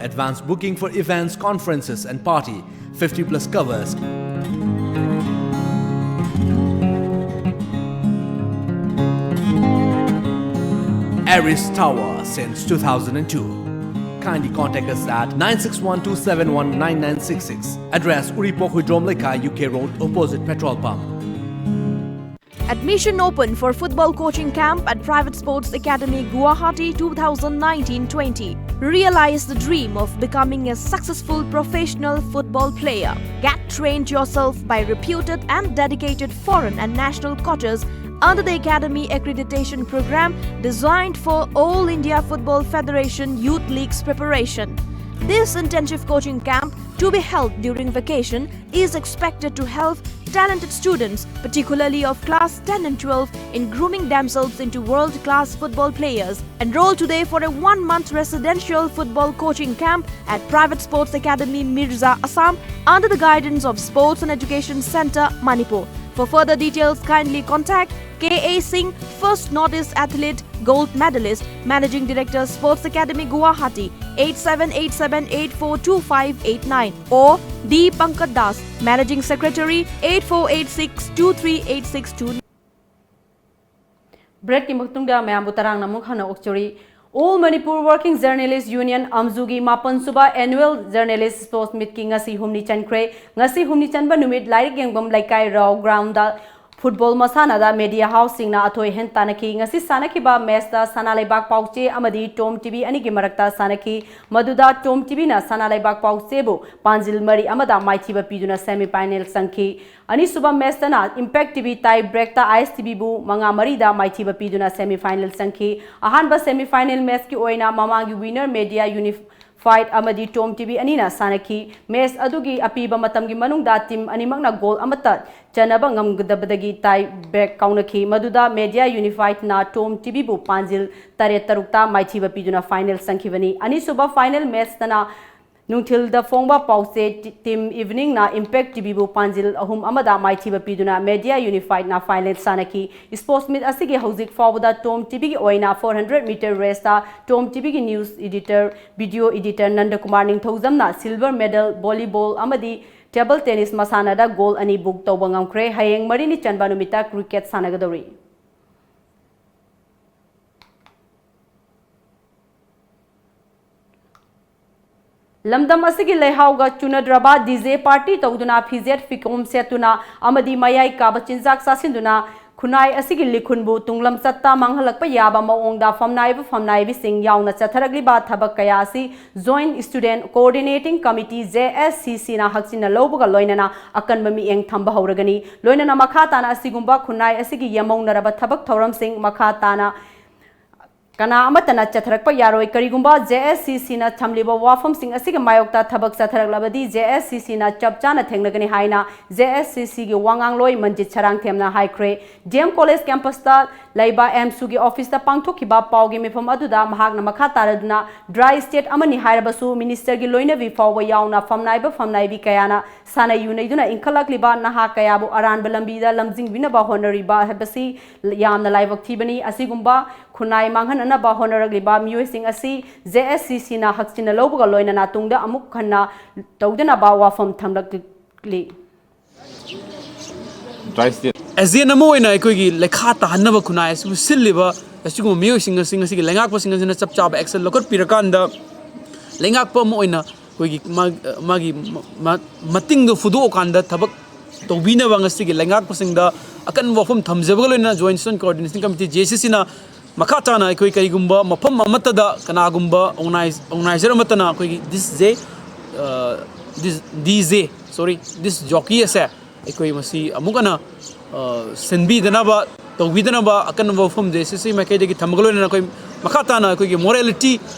Advance booking for events, conferences, and party. fifty plus covers. Aris Tower since two thousand two. Kindly contact us at nine six one two seven one nine nine six six. Address: Uripokhui Dromlekha, U K Road, opposite petrol pump. Admission open for football coaching camp at Private Sports Academy, Guwahati, two thousand nineteen twenty. Realize the dream of becoming a successful professional football player. Get trained yourself by reputed and dedicated foreign and national coaches under the Academy Accreditation Program designed for All India Football Federation Youth Leagues preparation. This intensive coaching camp, to be held during vacation, is expected to help talented students, particularly of class ten and twelve, in grooming themselves into world-class football players. Enroll today for a one-month residential football coaching camp at Private Sports Academy, Mirza, Assam, under the guidance of Sports and Education Centre, Manipur. For further details, kindly contact K A Singh, first Northeast athlete, gold medalist, Managing Director, Sports Academy, Guwahati, eight seven eight seven eight four two five eight nine, or D Pankaj Das, Managing Secretary, eight four eight six two three eight six two. Break ꯀꯤ ꯃꯇꯨꯡꯗ ꯃꯌꯥꯝꯕꯨ ꯇꯔꯥꯝꯅ ꯑꯃꯨꯛ ꯍꯟꯅ ꯑꯣꯛꯆꯔꯤ꯫ All Manipur Working Journalist Union, ꯑꯝꯖꯨꯒꯤ ꯃꯥꯄꯟ ꯁꯨꯕ Annual Journalist Sports Meet ꯀꯤ ꯉꯁꯤ ꯍꯨꯝꯅꯤ ꯆꯟꯈ꯭ꯔꯦ꯫ ꯉꯁꯤ ꯍꯨꯝꯅꯤ ꯆꯟꯕ ꯅꯨꯃꯤꯠ ꯂꯥꯏꯔꯤꯛ ꯌꯦꯡꯐꯝ ꯂꯩꯀꯥꯏ ꯔꯥꯎ ground ꯗ football ꯃꯁꯥꯟꯅꯗ media house ꯁꯤꯡꯅ ꯑꯊꯣꯏ ꯑꯍꯦꯟ ꯇꯥꯟꯅꯈꯤ꯫ ꯉꯁꯤ ꯁꯥꯟꯅꯈꯤꯕ match ꯇ ꯁꯅꯥ ꯂꯩꯕꯥꯛ ꯄꯥꯎꯆꯦ ꯑꯃꯗꯤ Tom TV ꯑꯅꯤꯒꯤ ꯃꯔꯛꯇ ꯁꯥꯟꯅꯈꯤ꯫ ꯃꯗꯨꯗ Tom TVꯅ ꯁꯅꯥ ꯂꯩꯕꯥꯛ ꯄꯥꯎꯆꯦꯕꯨ ꯄꯥꯟꯖꯤꯜ ꯃꯔꯤ ꯑꯃꯗ ꯃꯥꯏꯊꯤꯕ ꯄꯤꯗꯨꯅ semi final ꯆꯪꯈꯤ꯫ ꯑꯅꯤꯁꯨꯕ match ꯇꯅ Impact TV tie break ꯇ ISTV ꯕꯨ ꯃꯉꯥ ꯃꯔꯤꯗ ꯃꯥꯏꯊꯤꯕ ꯄꯤꯗꯨꯅ semi final ꯆꯪꯈꯤ꯫ ꯑꯍꯥꯟꯕ semi final match ꯀꯤ ꯑꯣꯏꯅ ꯃꯃꯥꯡꯒꯤ winner Media Unified ꯑꯃꯗꯤ Tom TV ꯑꯅꯤꯅ ꯁꯥꯟꯅꯈꯤ꯫ Match ꯑꯗꯨꯒꯤ ꯑꯄꯤꯕ ꯃꯇꯝꯒꯤ ꯃꯅꯨꯡꯗ team ꯑꯅꯤꯃꯛꯅ goal ꯑꯃꯠꯇ ꯆꯟꯅꯕ ꯉꯝꯒꯗꯕꯗꯒꯤ tie break ꯀꯥꯎꯅꯈꯤ꯫ ꯃꯗꯨꯗ Media Unified ꯅ Tom TV ꯕꯨ ꯄꯥꯟꯖꯤꯜ ꯇꯔꯦꯠ ꯇꯔꯨꯛꯇ ꯃꯥꯏꯊꯤꯕ ꯄꯤꯗꯨꯅ final ꯆꯪꯈꯤꯕꯅꯤ꯫ ꯑꯅꯤꯁꯨꯕ final match ꯇꯅ ꯅꯨꯡꯊꯤꯜꯗ ꯐꯣꯡꯕ ꯄꯥꯎꯆꯦ ꯇꯤ-, Team Evening ꯅ Impact TV ꯕꯨ ꯄꯥꯟꯖꯤꯜ ꯑꯍꯨꯝ ꯑꯃꯗ ꯃꯥꯏꯊꯤꯕ ꯄꯤꯗꯨꯅ Media Unified ꯅ final ꯁꯥꯟꯅꯈꯤ꯫ Sports meet ꯑꯁꯤꯒꯤ ꯍꯧꯖꯤꯛ ꯐꯥꯎꯕꯗ Tom TV ꯒꯤ ꯑꯣꯏꯅ four hundred meter race ꯇ Tom TV ꯒꯤ news editor, video editor ꯅꯟꯗꯀꯨꯃꯥꯔ ꯅꯤꯡꯊꯧꯖꯝꯅ silver medal volleyball ꯑꯃꯗꯤ table tennis ꯃꯁꯥꯟꯅꯗ goal ꯑꯅꯤ book ꯇꯧꯕ ꯉꯝꯈ꯭ꯔꯦ꯫ ꯍꯌꯦꯡ ꯃꯔꯤꯅꯤ ꯆꯟꯕ ꯅꯨꯃꯤꯠꯇ cricket ꯁꯥꯟꯅꯒꯗꯧꯔꯤ꯫ ꯂꯝꯗꯝ ꯑꯁꯤꯒꯤ ꯂꯩꯍꯥꯎꯒ ꯆꯨꯅꯗ꯭ꯔꯕ DJ party ꯇꯧꯗꯨꯅ, ꯐꯤꯖꯦꯠ ꯐꯤꯈꯣꯝ ꯁꯦꯠꯇꯨꯅ ꯑꯃꯗꯤ ꯃꯌꯥꯏ ꯀꯥꯕ ꯆꯤꯟꯖꯥꯛ ꯆꯥꯁꯤꯟꯗꯨꯅ ꯈꯨꯟꯅꯥꯏ ꯑꯁꯤꯒꯤ ꯂꯤꯈꯨꯟꯕꯨ ꯇꯨꯡꯂꯝꯆꯠꯇ ꯃꯥꯡꯍꯜꯂꯛꯄ ꯌꯥꯕ ꯃꯑꯣꯡꯗ ꯐꯝꯅꯥꯏꯕ ꯐꯝꯅꯥꯏꯕꯤꯁꯤꯡ ꯌꯥꯎꯅ ꯆꯠꯊꯔꯛꯂꯤꯕ ꯊꯕꯛ ꯀꯌꯥ ꯑꯁꯤ Joint Student Coordinating Committee, J S C C ꯅ ꯍꯛꯆꯤꯟꯅ ꯂꯧꯕꯒ ꯂꯣꯏꯅꯅ ꯑꯀꯟꯕ ꯃꯤꯠꯌꯦꯡ ꯊꯝꯕ ꯍꯧꯔꯒꯅꯤ꯫ ꯂꯣꯏꯅꯅ ꯃꯈꯥ ꯇꯥꯅ ꯑꯁꯤꯒꯨꯝꯕ ꯈꯨꯟꯅꯥꯏ ꯑꯁꯤꯒꯤ ꯌꯥꯃꯧꯅꯔꯕ ꯊꯕꯛ ꯊꯧꯔꯝꯁꯤꯡ ꯃꯈꯥ ꯇꯥꯅ ꯀꯅꯥ ꯑꯃꯠꯇꯅ ꯆꯠꯊꯔꯛꯄ ꯌꯥꯔꯣꯏ꯫ ꯀꯔꯤꯒꯨꯝꯕ J S C C ꯅ ꯊꯝꯂꯤꯕ ꯋꯥꯐꯝꯁꯤꯡ ꯑꯁꯤꯒꯤ ꯃꯥꯌꯣꯛꯇ ꯊꯕꯛ ꯆꯠꯊꯔꯛꯂꯕꯗꯤ, J S C C ꯅ ꯆꯞ ꯆꯥꯅ ꯊꯦꯡꯅꯒꯅꯤ ꯍꯥꯏꯅ J S C C ꯒꯤ ꯋꯥ ꯉꯥꯡꯂꯣꯏ ꯃꯟꯖꯤꯠ ꯁꯔꯥꯡꯊꯦꯝꯅ ꯍꯥꯏꯈ꯭ꯔꯦ꯫ D M College campus ꯇ ꯂꯩꯕ AMSU ꯒꯤ office ꯇ ꯄꯥꯡꯊꯣꯛꯈꯤꯕ ꯄꯥꯎꯒꯤ ꯃꯤꯐꯝ ꯑꯗꯨꯗ ꯃꯍꯥꯛꯅ ꯃꯈꯥ ꯇꯥꯔꯗꯨꯅ, dry state ꯑꯃꯅꯤ ꯍꯥꯏꯔꯕꯁꯨ minister ꯒꯤ ꯂꯣꯏꯅꯕꯤ ꯐꯥꯎꯕ ꯌꯥꯎꯅ ꯐꯝꯅꯥꯏꯕ ꯐꯝꯅꯥꯏꯕꯤ ꯀꯌꯥꯅ ꯁꯥꯟꯅ ꯌꯨꯅꯩꯗꯨꯅ ꯏꯟꯈꯠꯂꯛꯂꯤꯕ ꯅꯍꯥ ꯀꯌꯥꯕꯨ ꯑꯔꯥꯟꯕ ꯂꯝꯕꯤꯗ ꯂꯝꯖꯤꯡꯕꯤꯅꯕ ꯍꯣꯠꯅꯔꯤꯕ ꯍꯥꯏꯕꯁꯤ ꯌꯥꯝꯅ ꯂꯥꯏꯕꯛ ꯊꯤꯕꯅꯤ꯫ ꯑꯁꯤꯒꯨꯝꯕ ꯈꯨꯟꯅꯥꯏ ꯃꯥꯡꯍꯟꯅꯅꯕ ꯍꯣꯠꯅꯔꯛꯂꯤꯕ ꯃꯤꯑꯣꯏꯁꯤꯡ ꯑꯁꯤ J S C C ꯅ ꯍꯛꯆꯤꯟꯅ ꯂꯧꯕꯒ ꯂꯣꯏꯅꯅ ꯇꯨꯡꯗ ꯑꯃꯨꯛ ꯍꯟꯅ ꯇꯧꯗꯅꯕ ꯋꯥꯐꯝ ꯊꯝꯂꯛꯂꯤ꯫ ꯑꯦꯖꯦꯟ ꯑꯃ ꯑꯣꯏꯅ ꯑꯩꯈꯣꯏꯒꯤ ꯂꯩꯈꯥ ꯇꯥꯍꯟꯅꯕ ꯈꯨꯟꯅꯥꯏ ꯑꯁꯤꯕꯨ ꯁꯤꯜꯂꯤꯕ ꯑꯁꯤꯒꯨꯝꯕ ꯃꯤꯑꯣꯏꯁꯤꯡ ꯑꯁꯤ ꯉꯁꯤꯒꯤ ꯂꯩꯉꯥꯛꯄꯁꯤꯡ ꯑꯁꯤꯅ ꯆꯞ ꯆꯥꯕ action ꯂꯧꯈꯠꯄꯤꯔꯀꯥꯟꯗ, ꯂꯩꯉꯥꯛꯄ ꯑꯃ ꯑꯣꯏꯅ ꯑꯩꯈꯣꯏꯒꯤ ꯃꯥ-, ꯃꯥꯒꯤ ꯃ-, ꯃ-, ꯃꯇꯤꯡꯗꯨ ꯐꯨꯗꯣꯛꯑꯀꯥꯟꯗ ꯊꯕꯛ ꯇꯧꯕꯤꯅꯕ ꯉꯁꯤꯒꯤ ꯂꯩꯉꯥꯛꯄꯁꯤꯡꯗ ꯑꯀꯟꯕ ꯋꯥꯐꯝ ꯊꯝꯖꯕꯒ ꯂꯣꯏꯅꯅ Joint Student Coordination Committee, J S C C ꯅ ꯃꯈꯥ ꯇꯥꯅ ꯑꯩꯈꯣꯏ ꯀꯔꯤꯒꯨꯝꯕ ꯃꯐꯝ ꯑꯃꯠꯇꯗ ꯀꯅꯥꯒꯨꯝꯕ organize-, organizer ꯑꯃꯠꯇꯅ ꯑꯩꯈꯣꯏꯒꯤ disc, ꯑ, disc, D J, sorry, disc jockey ꯑꯁꯦ ꯑꯩꯈꯣꯏ ꯃꯁꯤ ꯑꯃꯨꯛ ꯍꯟꯅ, ꯑ, ꯁꯤꯟꯕꯤꯗꯅꯕ, ꯇꯧꯕꯤꯗꯅꯕ ꯑꯀꯟꯕ ꯋꯥꯐꯝ J S C C ꯃꯥꯏꯀꯩꯗꯒꯤ ꯊꯝꯕꯒ ꯂꯣꯏꯅꯅ ꯑꯩꯈꯣꯏ ꯃꯈꯥ ꯇꯥꯅ ꯑꯩꯈꯣꯏꯒꯤ morality,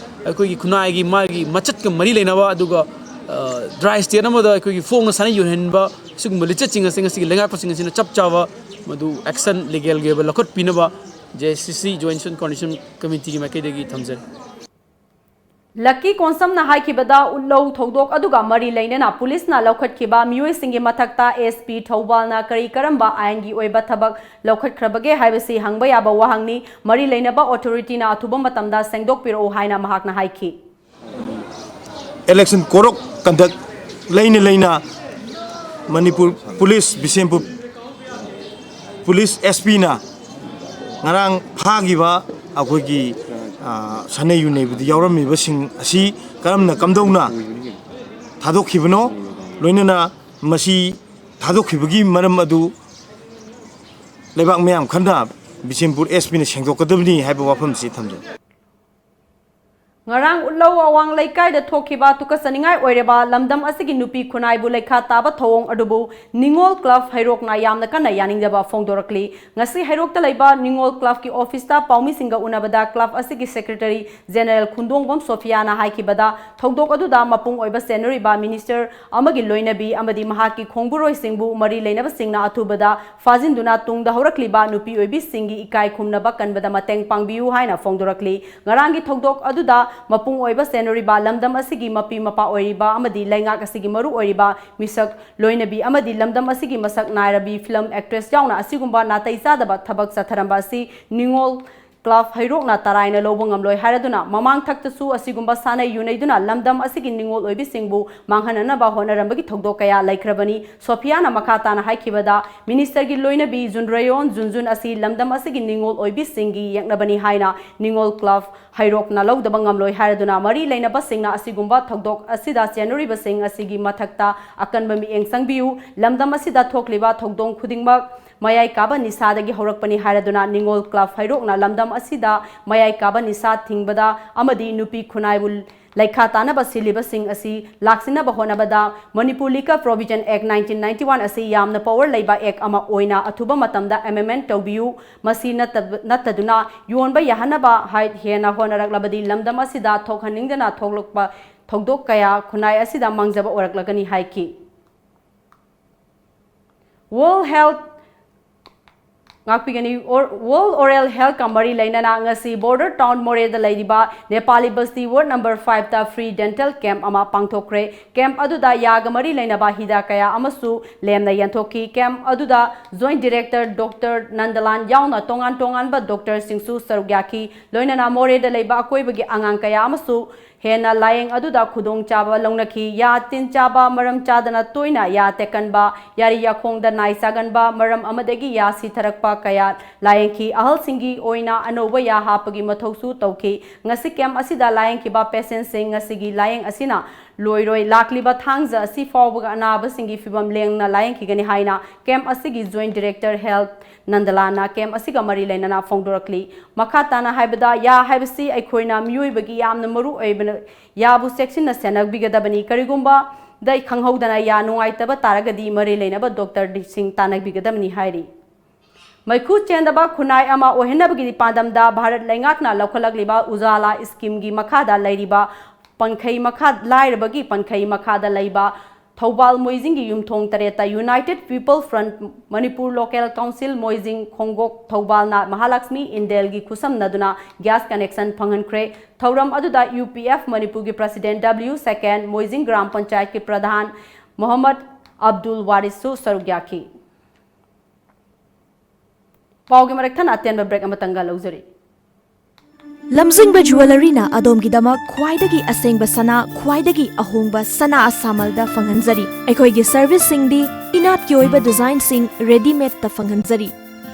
ꯑꯩꯈꯣꯏꯒꯤ ꯈꯨꯟꯅꯥꯏꯒꯤ ꯃꯥꯒꯤ ꯃꯆꯠꯀ ꯃꯔꯤ ꯂꯩꯅꯕ, ꯑꯗꯨꯒ, ꯑ, dry state ꯑꯃꯗ ꯑꯩꯈꯣꯏꯒꯤ ꯐꯣꯡꯅ ꯁꯥꯟꯅ ꯌꯣꯟꯍꯟꯕ, ꯁꯤꯒꯨꯝꯕ ꯂꯤꯆꯠꯁꯤꯡ ꯑꯁꯤ ꯉꯁꯤꯒꯤ ꯂꯩꯉꯥꯛꯄꯁꯤꯡ ꯑꯁꯤꯅ ꯆꯞ ꯆꯥꯕ ꯃꯗꯨ action legal ꯒꯤ ꯑꯣꯏꯕ ꯂꯧꯈꯠꯄꯤꯅꯕ J S C C Joint Student Coordination Committee ꯒꯤ ꯃꯥꯏꯀꯩꯗꯒꯤ ꯊꯝꯖꯔꯤ꯫ ꯂꯛꯀꯤ ꯀꯣꯟꯁꯝꯅ ꯍꯥꯏꯈꯤꯕꯗ, ꯎꯠꯂꯧ ꯊꯧꯗꯣꯛ ꯑꯗꯨꯒ ꯃꯔꯤ ꯂꯩꯅꯅ ꯄꯨꯂꯤꯁꯅ ꯂꯧꯈꯠꯈꯤꯕ ꯃꯤꯑꯣꯏꯁꯤꯡꯒꯤ ꯃꯊꯛꯇ S P ꯊꯧꯕꯥꯜꯅ ꯀꯔꯤ ꯀꯔꯝꯕ ꯑꯥꯏꯟꯒꯤ ꯑꯣꯏꯕ ꯊꯕꯛ ꯂꯧꯈꯠꯈ꯭ꯔꯕꯒꯦ ꯍꯥꯏꯕꯁꯤ ꯍꯪꯕ ꯌꯥꯕ ꯋꯥꯍꯪꯅꯤ꯫ ꯃꯔꯤ ꯂꯩꯅꯕ authority ꯅ ꯑꯊꯨꯕ ꯃꯇꯝꯗ ꯁꯦꯡꯗꯣꯛꯄꯤꯔꯛꯎ ꯍꯥꯏꯅ ꯃꯍꯥꯛꯅ ꯍꯥꯏꯈꯤ꯫ Election Code of Conduct ꯂꯩꯅ ꯂꯩꯅ Manipur police, Bishnupur police S P ꯅ ꯉꯔꯥꯡ ꯐꯥꯈꯤꯕ ꯑꯩꯈꯣꯏꯒꯤ, ꯑ, ꯁꯥꯟꯅ ꯌꯨ ꯅꯩꯕꯗ ꯌꯥꯎꯔꯝꯃꯤꯕꯁꯤꯡ ꯑꯁꯤ ꯀꯔꯝꯅ ꯀꯝꯗꯧꯅ ꯊꯥꯗꯣꯛꯈꯤꯕꯅꯣ, ꯂꯣꯏꯅꯅ ꯃꯁꯤ ꯊꯥꯗꯣꯛꯈꯤꯕꯒꯤ ꯃꯔꯝ ꯑꯗꯨ ꯂꯩꯕꯥꯛ ꯃꯌꯥꯝ ꯈꯟꯅ ꯕꯤꯁꯦꯝꯄꯨꯔ S P ꯅ ꯁꯦꯡꯗꯣꯛꯀꯗꯕꯅꯤ ꯍꯥꯏꯕ ꯋꯥꯐꯝꯁꯤ ꯊꯝꯖꯩ꯫ ꯉꯔꯥꯡ ꯎꯠꯂꯧ ꯑꯋꯥꯡ ꯂꯩꯀꯥꯏꯗ ꯊꯣꯛꯈꯤꯕ ꯇꯨꯀꯠꯆꯅꯤꯡꯉꯥꯏ ꯑꯣꯏꯔꯕ ꯂꯝꯗꯝ ꯑꯁꯤꯒꯤ ꯅꯨꯄꯤ ꯈꯨꯟꯅꯥꯏꯕꯨ ꯂꯩꯈꯥ ꯇꯥꯕ ꯊꯧꯑꯣꯡ ꯑꯗꯨꯕꯨ ꯅꯤꯉꯣꯜ ꯀ꯭ꯂꯕ ꯍꯩꯔꯣꯛꯅ ꯌꯥꯝꯅ ꯀꯟꯅ ꯌꯥꯅꯤꯡꯗꯕ ꯐꯣꯡꯗꯣꯔꯛꯂꯤ꯫ ꯉꯁꯤ ꯍꯩꯔꯣꯛꯇ ꯂꯩꯕ ꯅꯤꯉꯣꯜ ꯀ꯭ꯂꯕꯀꯤ ꯑꯣꯐꯤꯁꯇ ꯄꯥꯎꯃꯤꯁꯤꯡꯒ ꯎꯅꯕꯗ ꯀ꯭ꯂꯕ ꯑꯁꯤꯒꯤ ꯁꯦꯀ꯭ꯔꯦꯇꯔꯤ ꯖꯦꯅꯔꯦꯜ ꯈꯨꯟꯗꯣꯡꯕꯝ ꯁꯣꯐꯤꯌꯥꯅ ꯍꯥꯏꯈꯤꯕꯗ, ꯊꯧꯗꯣꯛ ꯑꯗꯨꯗ ꯃꯄꯨꯡ ꯑꯣꯏꯕ ꯁꯦꯟꯅꯔꯤꯕ ꯃꯤꯅꯤꯁꯇꯔ ꯑꯃꯒꯤ ꯂꯣꯏꯅꯕꯤ ꯑꯃꯗꯤ ꯃꯍꯥꯛꯀꯤ ꯈꯣꯡꯕꯨꯔꯣꯏꯁꯤꯡꯕꯨ ꯃꯔꯤ ꯂꯩꯅꯕꯁꯤꯡꯅ ꯑꯊꯨꯕꯗ ꯐꯥꯖꯤꯟꯗꯨꯅ ꯇꯨꯡꯗ ꯍꯧꯔꯛꯂꯤꯕ ꯅꯨꯄꯤ ꯑꯣꯏꯕꯤꯁꯤꯡꯒꯤ ꯏꯀꯥꯏ ꯈꯨꯝꯅꯕ ꯀꯟꯕꯗ ꯃꯇꯦꯡ ꯄꯥꯡꯕꯤꯌꯨ ꯍꯥꯏꯅ ꯐꯣꯡꯗꯣꯔꯛꯂꯤ꯫ ꯉꯔꯥꯡꯒꯤ ꯊꯧꯗꯣꯛ ꯑꯗꯨꯗ ꯃꯄꯨꯡ ꯑꯣꯏꯕ ꯁꯦꯟꯅꯔꯤꯕ ꯂꯝꯗꯝ ꯑꯁꯤꯒꯤ ꯃꯄꯤ ꯃꯄꯥ ꯑꯣꯏꯔꯤꯕ ꯑꯃꯗꯤ ꯂꯩꯉꯥꯛ ꯑꯁꯤꯒꯤ ꯃꯔꯨ ꯑꯣꯏꯔꯤꯕ ꯃꯤꯁꯛ ꯂꯣꯏꯅꯕꯤ ꯑꯃꯗꯤ ꯂꯝꯗꯝ ꯑꯁꯤꯒꯤ ꯃꯁꯛ ꯅꯥꯏꯔꯕꯤ ꯐꯤꯂꯝ ꯑꯦꯛꯇ꯭ꯔꯦꯁ ꯌꯥꯎꯅ ꯑꯁꯤꯒꯨꯝꯕ ꯅꯥꯇꯩ ꯆꯥꯗꯕ ꯊꯕꯛ ꯆꯠꯊꯔꯝꯕ ꯑꯁꯤ ꯅꯤꯉꯣꯜ ꯀ꯭ꯂꯕ ꯍꯩꯔꯣꯛꯅ ꯇꯔꯥꯏꯅ ꯂꯧꯕ ꯉꯝꯂꯣꯏ ꯍꯥꯏꯔꯗꯨꯅ, ꯃꯃꯥꯡ ꯊꯛꯇꯁꯨ ꯑꯁꯤꯒꯨꯝꯕ ꯁꯥꯟꯅꯩ ꯌꯨꯅꯩꯗꯨꯅ ꯂꯝꯗꯝ ꯑꯁꯤꯒꯤ ꯅꯤꯉꯣꯜ ꯑꯣꯏꯕꯤꯁꯤꯡꯕꯨ ꯃꯥꯡꯍꯟꯅꯅꯕ ꯍꯣꯠꯅꯔꯝꯕꯒꯤ ꯊꯧꯗꯣꯛ ꯀꯌꯥ ꯂꯩꯈ꯭ꯔꯕꯅꯤ꯫ ꯁꯣꯐꯤꯌꯥꯅ ꯃꯈꯥ ꯇꯥꯅ ꯍꯥꯏꯈꯤꯕꯗ, ꯃꯤꯅꯤꯁꯇꯔꯒꯤ ꯂꯣꯏꯅꯕꯤ ꯖꯨꯟꯔꯦꯌꯣꯟ ꯖꯨꯟꯖꯨꯟ ꯑꯁꯤ ꯂꯝꯗꯝ ꯑꯁꯤꯒꯤ ꯅꯤꯉꯣꯜ ꯑꯣꯏꯕꯤꯁꯤꯡꯒꯤ ꯌꯦꯛꯅꯕꯅꯤ ꯍꯥꯏꯅ ꯅꯤꯉꯣꯜ ꯀ꯭ꯂꯕ ꯍꯩꯔꯣꯛꯅ ꯂꯧꯗꯕ ꯉꯝꯂꯣꯏ ꯍꯥꯏꯔꯗꯨꯅ, ꯃꯔꯤ ꯂꯩꯅꯕꯁꯤꯡꯅ ꯑꯁꯤꯒꯨꯝꯕ ꯊꯧꯗꯣꯛ ꯑꯁꯤꯗ ꯆꯦꯟꯅꯔꯤꯕꯁꯤꯡ ꯑꯁꯤꯒꯤ ꯃꯊꯛꯇ ꯑꯀꯟꯕ ꯃꯤꯠꯌꯦꯡ ꯆꯪꯕꯤꯌꯨ꯫ ꯂꯝꯗꯝ ꯑꯁꯤꯗ ꯊꯣꯛꯂꯤꯕ ꯊꯧꯗꯣꯡ ꯈꯨꯗꯤꯡꯃꯛ ꯃꯌꯥꯏ ꯀꯥꯕ ꯅꯤꯁꯥꯗꯒꯤ ꯍꯧꯔꯛꯄꯅꯤ ꯍꯥꯏꯔꯗꯨꯅ, ꯅꯤꯉꯣꯜ ꯀ꯭ꯂꯕ ꯍꯩꯔꯣꯛꯅ ꯂꯝꯗꯝ ꯑꯁꯤꯗ ꯃꯌꯥꯏ ꯀꯥꯕ ꯅꯤꯁꯥ ꯊꯤꯡꯕꯗ ꯑꯃꯗꯤ ꯅꯨꯄꯤ ꯈꯨꯟꯅꯥꯏꯕꯨ ꯂꯩꯈꯥ ꯇꯥꯅꯕ ꯁꯤꯜꯂꯤꯕꯁꯤꯡ ꯑꯁꯤ ꯂꯥꯛꯁꯤꯟꯅꯕ ꯍꯣꯠꯅꯕꯗ Manipur Liquor Provision Act nineteen ninety one ꯑꯁꯤ ꯌꯥꯝꯅ power ꯂꯩꯕ act ꯑꯃ ꯑꯣꯏꯅ ꯑꯊꯨꯕ ꯃꯇꯝꯗ amendment ꯇꯧꯕꯤꯌꯨ꯫ ꯃꯁꯤ ꯅꯠꯇꯕ-, ꯅꯠꯇꯗꯨꯅ ꯌꯣꯟꯕ ꯌꯥꯍꯟꯅꯕ ꯍꯥꯏ-, ꯍꯦꯟꯅ ꯍꯣꯠꯅꯔꯛꯂꯕꯗꯤ ꯂꯝꯗꯝ ꯑꯁꯤꯗ ꯊꯣꯛꯍꯟꯅꯤꯡꯗꯅ ꯊꯣꯛꯂꯛꯄ ꯊꯧꯗꯣꯛ ꯀꯌꯥ ꯈꯨꯟꯅꯥꯏ ꯑꯁꯤꯗ ꯃꯥꯡꯖꯕ ꯑꯣꯏꯔꯛꯂꯒꯅꯤ ꯍꯥꯏꯈꯤ꯫ World Health ꯉꯥꯛꯄꯤꯒꯅꯤ꯫ Or-, World Oral Health ꯀ ꯃꯔꯤ ꯂꯩꯅꯅ ꯉꯁꯤ border town ꯃꯣꯔꯦꯗ ꯂꯩꯔꯤꯕ ꯅꯦꯄꯥꯂꯤ ꯕꯁꯇꯤ ward number five ꯇ free dental camp ꯑꯃ ꯄꯥꯡꯊꯣꯛꯈ꯭ꯔꯦ꯫ Camp ꯑꯗꯨꯗ ꯌꯥꯒ ꯃꯔꯤ ꯂꯩꯅꯕ ꯍꯤꯗꯥꯛ ꯀꯌꯥ ꯑꯃꯁꯨ ꯂꯦꯝꯅ ꯌꯦꯟꯊꯣꯛꯈꯤ꯫ Camp ꯑꯗꯨꯗ Joint Director Doctor ꯅꯟꯗꯂꯥꯟ ꯌꯥꯎꯅ ꯇꯣꯉꯥꯟ ꯇꯣꯉꯥꯟꯕ doctor ꯁꯤꯡꯁꯨ ꯁꯔꯨꯛ ꯌꯥꯈꯤ꯫ ꯂꯣꯏꯅꯅ ꯃꯣꯔꯦꯗ ꯂꯩꯕ ꯑꯀꯣꯏꯕꯒꯤ ꯑꯉꯥꯡ ꯀꯌꯥ ꯑꯃꯁꯨ ꯍꯦꯟꯅ ꯂꯥꯌꯦꯡ ꯑꯗꯨꯗ ꯈꯨꯗꯣꯡꯆꯥꯕ ꯂꯧꯅꯈꯤ꯫ ꯌꯥ ꯇꯤꯟ ꯆꯥꯕ, ꯃꯔꯝ ꯆꯥꯗꯅ ꯇꯣꯏꯅ ꯌꯥ ꯇꯦꯛꯀꯟꯕ, ꯌꯥꯔꯤ ꯌꯥꯈꯣꯡꯗ ꯅꯥꯏ ꯆꯥꯒꯟꯕ, ꯃꯔꯝ ꯑꯃꯗꯒꯤ ꯌꯥ ꯁꯤꯊꯔꯛꯄ ꯀꯌꯥ ꯂꯥꯌꯦꯡꯈꯤ꯫ ꯑꯍꯜꯁꯤꯡꯒꯤ ꯑꯣꯏꯅ ꯑꯅꯧꯕ ꯌꯥ ꯍꯥꯞꯄꯒꯤ ꯃꯊꯧꯁꯨ ꯇꯧꯈꯤ꯫ ꯉꯁꯤ camp ꯑꯁꯤꯗ ꯂꯥꯌꯦꯡꯈꯤꯕ patient ꯁꯤꯡ ꯉꯁꯤꯒꯤ ꯂꯥꯌꯦꯡ ꯑꯁꯤꯅ ꯂꯣꯏꯔꯣꯏ꯫ ꯂꯥꯛꯂꯤꯕ ꯊꯥꯡꯖ ꯑꯁꯤ ꯐꯥꯎꯕꯒ ꯑꯅꯥꯕꯁꯤꯡꯒꯤ ꯐꯤꯕꯝ ꯂꯦꯡꯅ ꯂꯥꯌꯦꯡꯈꯤꯒꯅꯤ ꯍꯥꯏꯅ ꯀꯦꯝꯞ ꯑꯁꯤꯒꯤ ꯖꯣꯏꯟꯠ ꯗꯤꯔꯦꯛꯇꯔ ꯍꯦꯜꯊ ꯅꯟꯗꯂꯥꯟꯅ ꯀꯦꯝꯞ ꯑꯁꯤꯒ ꯃꯔꯤ ꯂꯩꯅꯅ ꯐꯣꯡꯗꯣꯔꯛꯂꯤ꯫ ꯃꯈꯥ ꯇꯥꯅ ꯍꯥꯏꯕꯗ, ꯌꯥ ꯍꯥꯏꯕꯁꯤ ꯑꯩꯈꯣꯏꯅ ꯃꯤꯑꯣꯏꯕꯒꯤ ꯌꯥꯝꯅ ꯃꯔꯨ ꯑꯣꯏꯕꯅ, ꯌꯥꯕꯨ ꯆꯦꯛꯁꯤꯟꯅ ꯁꯦꯟꯅꯕꯤꯒꯗꯕꯅꯤ꯫ ꯀꯔꯤꯒꯨꯝꯕꯗ ꯈꯪꯍꯧꯗꯅ ꯌꯥ ꯅꯨꯡꯉꯥꯏꯇꯕ ꯇꯥꯔꯒꯗꯤ ꯃꯔꯤ ꯂꯩꯅꯕ ꯗꯣꯛꯇꯔꯁꯤꯡ ꯇꯥꯟꯅꯕꯤꯒꯗꯕꯅꯤ ꯍꯥꯏꯔꯤ꯫ ꯃꯩꯈꯨ ꯆꯦꯟꯗꯕ ꯈꯨꯟꯅꯥꯏ ꯑꯃ ꯑꯣꯏꯍꯟꯅꯕꯒꯤ ꯄꯥꯟꯗꯝꯗ ꯚꯥꯔꯠ ꯂꯩꯉꯥꯛꯅ ꯂꯧꯈꯠꯂꯛꯂꯤꯕ ꯎꯖꯥꯂꯥ ꯁ꯭ꯀꯤꯝꯒꯤ ꯃꯈꯥꯗ ꯂꯩꯔꯤꯕ ꯄꯟꯈꯩ ꯃꯈꯥ, ꯂꯥꯏꯔꯕꯒꯤ ꯄꯟꯈꯩ ꯃꯈꯥꯗ ꯂꯩꯕ ꯊꯧꯕꯥꯜ ꯃꯣꯏꯖꯤꯡꯒꯤ ꯌꯨꯝꯊꯣꯡ ꯇꯔꯦꯠꯇ United People Front Manipur Local Council Moijing ꯈꯣꯡꯒꯣꯛ ꯊꯧꯕꯥꯜꯅ ꯃꯍꯥꯂꯛꯁꯃꯤ ꯏꯟꯗꯦꯜꯒꯤ ꯈꯨꯠꯁꯝꯅꯗꯨꯅ ꯒ꯭ꯌꯥꯁ ꯀꯅꯦꯛꯁꯟ ꯐꯪꯍꯟꯈ꯭ꯔꯦ꯫ ꯊꯧꯔꯝ ꯑꯗꯨꯗ ꯌꯨ ꯄꯤ ꯑꯦꯐ ꯃꯅꯤꯄꯨꯔꯒꯤ ꯄ꯭ꯔꯁꯤꯗꯦꯟꯠ ꯗꯕ꯭ꯂꯤꯎ ꯁꯦꯀꯦꯟ, ꯃꯣꯏꯖꯤꯡ ꯒ꯭ꯔꯥꯝ ꯄꯟꯆꯥꯌꯠꯀꯤ ꯄ꯭ꯔꯙꯥꯟ ꯃꯣꯍꯝꯃꯗ ꯑꯕꯗꯨꯜ ꯋꯥꯔꯤꯁꯁꯨ ꯁꯔꯨꯛ ꯌꯥꯈꯤ꯫ ꯄꯥꯎꯒꯤ ꯃꯔꯛ ꯊꯠꯅ ꯑꯇꯦꯟꯕ ꯕ꯭ꯔꯦꯛ ꯑꯃꯇꯪꯒ ꯂꯧꯖꯔꯤ꯫ ꯂꯝꯖꯤꯡꯕ ꯖꯨꯋꯦꯂꯔꯤꯅ ꯑꯗꯣꯝꯒꯤꯗꯃꯛ ꯈ꯭ꯋꯥꯏꯗꯒꯤ ꯑꯁꯦꯡꯕ ꯁꯅꯥ, ꯈ꯭ꯋꯥꯏꯗꯒꯤ ꯑꯍꯣꯡꯕ ꯁꯅꯥ ꯑꯁꯥꯃꯜꯗ ꯐꯪꯍꯟꯖꯔꯤ꯫ ꯑꯩꯈꯣꯏꯒꯤ ꯁꯔꯚꯤꯁꯁꯤꯡꯗꯤ ꯏꯅꯥꯠꯀꯤ ꯑꯣꯏꯕ ꯗꯤꯖꯥꯏꯟꯁꯤꯡ ꯔꯦꯗꯤꯃꯦꯗꯇ ꯐꯪꯍꯟꯖꯔꯤ꯫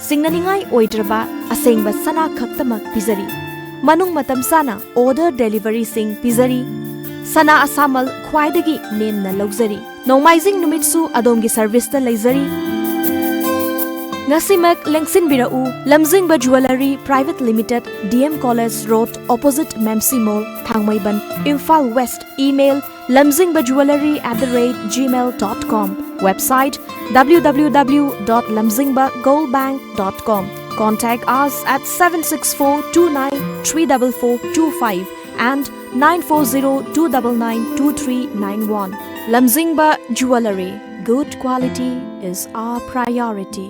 ꯁꯤꯡꯅꯅꯤꯡꯉꯥꯏ ꯑꯣꯏꯗ꯭ꯔꯕ ꯑꯁꯦꯡꯕ ꯁꯅꯥ ꯈꯛꯇꯃꯛ ꯄꯤꯖꯔꯤ꯫ ꯃꯅꯨꯡ ꯃꯇꯝ ꯆꯥꯅ ꯑꯣꯔꯗꯔ ꯗꯦꯂꯤꯚꯔꯤꯁꯤꯡ ꯄꯤꯖꯔꯤ꯫ ꯁꯅꯥ ꯑꯁꯥꯃꯜ ꯈ꯭ꯋꯥꯏꯗꯒꯤ ꯅꯦꯝꯅ ꯂꯧꯖꯔꯤ꯫ ꯅꯣꯡꯃꯥꯏꯖꯤꯡ ꯅꯨꯃꯤꯠꯁꯨ ꯑꯗꯣꯝꯒꯤ ꯁꯔꯚꯤꯁꯇ ꯂꯩꯖꯔꯤ꯫ ꯉꯁꯤꯃꯛ ꯂꯦꯡꯁꯤꯟꯕꯤꯔꯛꯎ, Lamzingba jewellery private limited, D M college road, opposite ꯃꯦꯝꯁꯤ mall, Thangmeiban, Imphal West. Email, lamzingba jewellery at the rate gmail dot com. Website, w w w dot lamzingba gold bank dot com. Contact us at seven six four two nine three double four two five and nine four zero two double nine two three nine one. Lamzingba Jewellery. Good quality is our priority.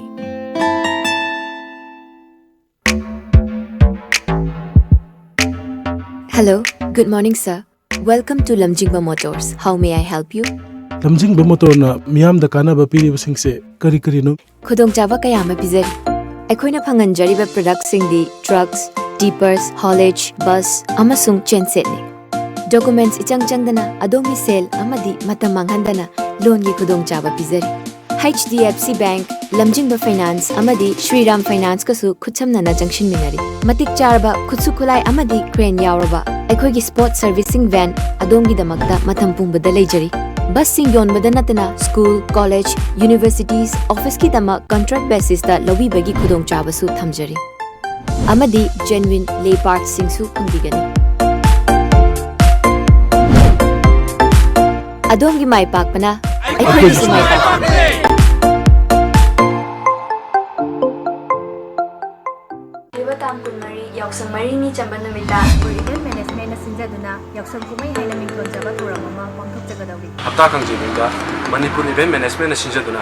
Hello, good morning, sir. Welcome to Lamjingba Motors. How may I help you? ꯂꯝꯖꯤꯡꯕ ꯃꯣꯇꯣꯔꯅ ꯃꯤꯌꯥꯝꯗ ꯀꯥꯟꯅꯕ ꯄꯤꯔꯤꯕꯁꯤꯡꯁꯦ ꯀꯔꯤ ꯀꯔꯤꯅꯣ? ꯈꯨꯗꯣꯡꯆꯥꯕ ꯀꯌꯥ ꯑꯃ ꯄꯤꯖꯔꯤ꯫ ꯑꯩꯈꯣꯏꯅ ꯐꯪꯍꯟꯖꯔꯤꯕ ꯄ꯭ꯔꯗꯛꯁꯤꯡꯗꯤ trucks, ꯇꯤꯄꯔꯁ, ꯍꯣꯂꯦꯖ, bus ꯑꯃꯁꯨꯡ ꯆꯦꯟꯁꯦꯠꯅꯤ꯫ ꯗꯣꯀꯨꯃꯦꯟꯠꯁ ꯏꯆꯪ ꯆꯪꯗꯅ ꯑꯗꯣꯝꯒꯤ ꯁꯦꯜ ꯑꯃꯗꯤ ꯃꯇꯝ ꯃꯥꯡꯍꯟꯗꯅ ꯂꯣꯟꯒꯤ ꯈꯨꯗꯣꯡꯆꯥꯕ ꯄꯤꯖꯔꯤ꯫ H D F C bank, Lamzingba finance ꯑꯃꯗꯤ ꯁ꯭ꯔꯤꯔꯥꯝ ꯐꯥꯏꯅꯥꯟꯁꯀꯁꯨ ꯈꯨꯠꯁꯝꯅꯅ ꯆꯪꯁꯤꯟꯃꯤꯟꯅꯔꯤ꯫ ꯃꯇꯤꯛ ꯆꯥꯔꯕ ꯈꯨꯠꯁꯨ ꯈꯨꯠꯂꯥꯏ ꯑꯃꯗꯤ ꯀ꯭ꯔꯦꯟ ꯌꯥꯎꯔꯕ ꯑꯩꯈꯣꯏꯒꯤ ꯁ꯭ꯄꯣꯔꯠ ꯁꯔꯚꯤꯁꯤꯡ ꯚꯦꯟ ꯑꯗꯣꯝꯒꯤꯗꯃꯛꯇ ꯃꯇꯝ ꯄꯨꯝꯕꯗ ꯂꯩꯖꯔꯤ꯫ ꯕꯁꯁꯤꯡ ꯌꯣꯟꯕꯗ ꯅꯠꯇꯅ ꯁ꯭ꯀꯨꯜ, ꯀꯣꯂꯦꯖ, ꯌꯨꯅꯤꯚꯔꯁꯤꯇꯤꯁ, ꯑꯣꯐꯤꯁꯀꯤꯗꯃꯛ ꯀꯟꯇ꯭ꯔꯦꯛ ꯕꯦꯁꯤꯁꯇ ꯂꯧꯕꯤꯕꯒꯤ ꯈꯨꯗꯣꯡꯆꯥꯕꯁꯨ ꯊꯝꯖꯔꯤ꯫ ꯑꯃꯗꯤ ꯖꯦꯟꯋꯤꯟ ꯂꯦ ꯄꯥꯔꯠꯁꯤꯡꯁꯨ ꯐꯪꯕꯤꯒꯅꯤ꯫ ꯑꯗꯣꯝꯒꯤ ꯃꯥꯏ ꯄꯥꯛꯄꯅ ꯑꯩꯈꯣꯏꯒꯤꯁꯨ ꯃꯥꯏ ꯄꯥꯛꯄ꯫ ꯂꯥꯛꯂꯤꯕ ꯇꯥꯡ ꯀꯨꯟꯃꯔꯤ, ꯌꯥꯎꯁꯪ ꯃꯔꯤꯅꯤ ꯆꯟꯕ ꯅꯨꯃꯤꯠꯇ ꯃꯅꯤꯄꯨꯔ ꯏꯚꯦꯟꯠ ꯃꯦꯅꯦꯖꯃꯦꯟꯠꯅ ꯁꯤꯟꯖꯗꯨꯅ ꯌꯥꯎꯁꯪ ꯀꯨꯝꯍꯩ ꯍꯥꯏꯅ ꯃꯤꯡꯊꯣꯟꯖꯕ ꯊꯧꯔꯝ ꯑꯃ ꯄꯥꯡꯊꯣꯛꯆꯒꯗꯧꯔꯤ꯫ ꯍꯞꯇꯥ ꯀꯥꯡꯖꯩꯕꯨꯡꯗ ꯃꯅꯤꯄꯨꯔ ꯏꯚꯦꯟꯠ ꯃꯦꯅꯦꯖꯃꯦꯟꯠꯅ ꯁꯤꯟꯖꯗꯨꯅ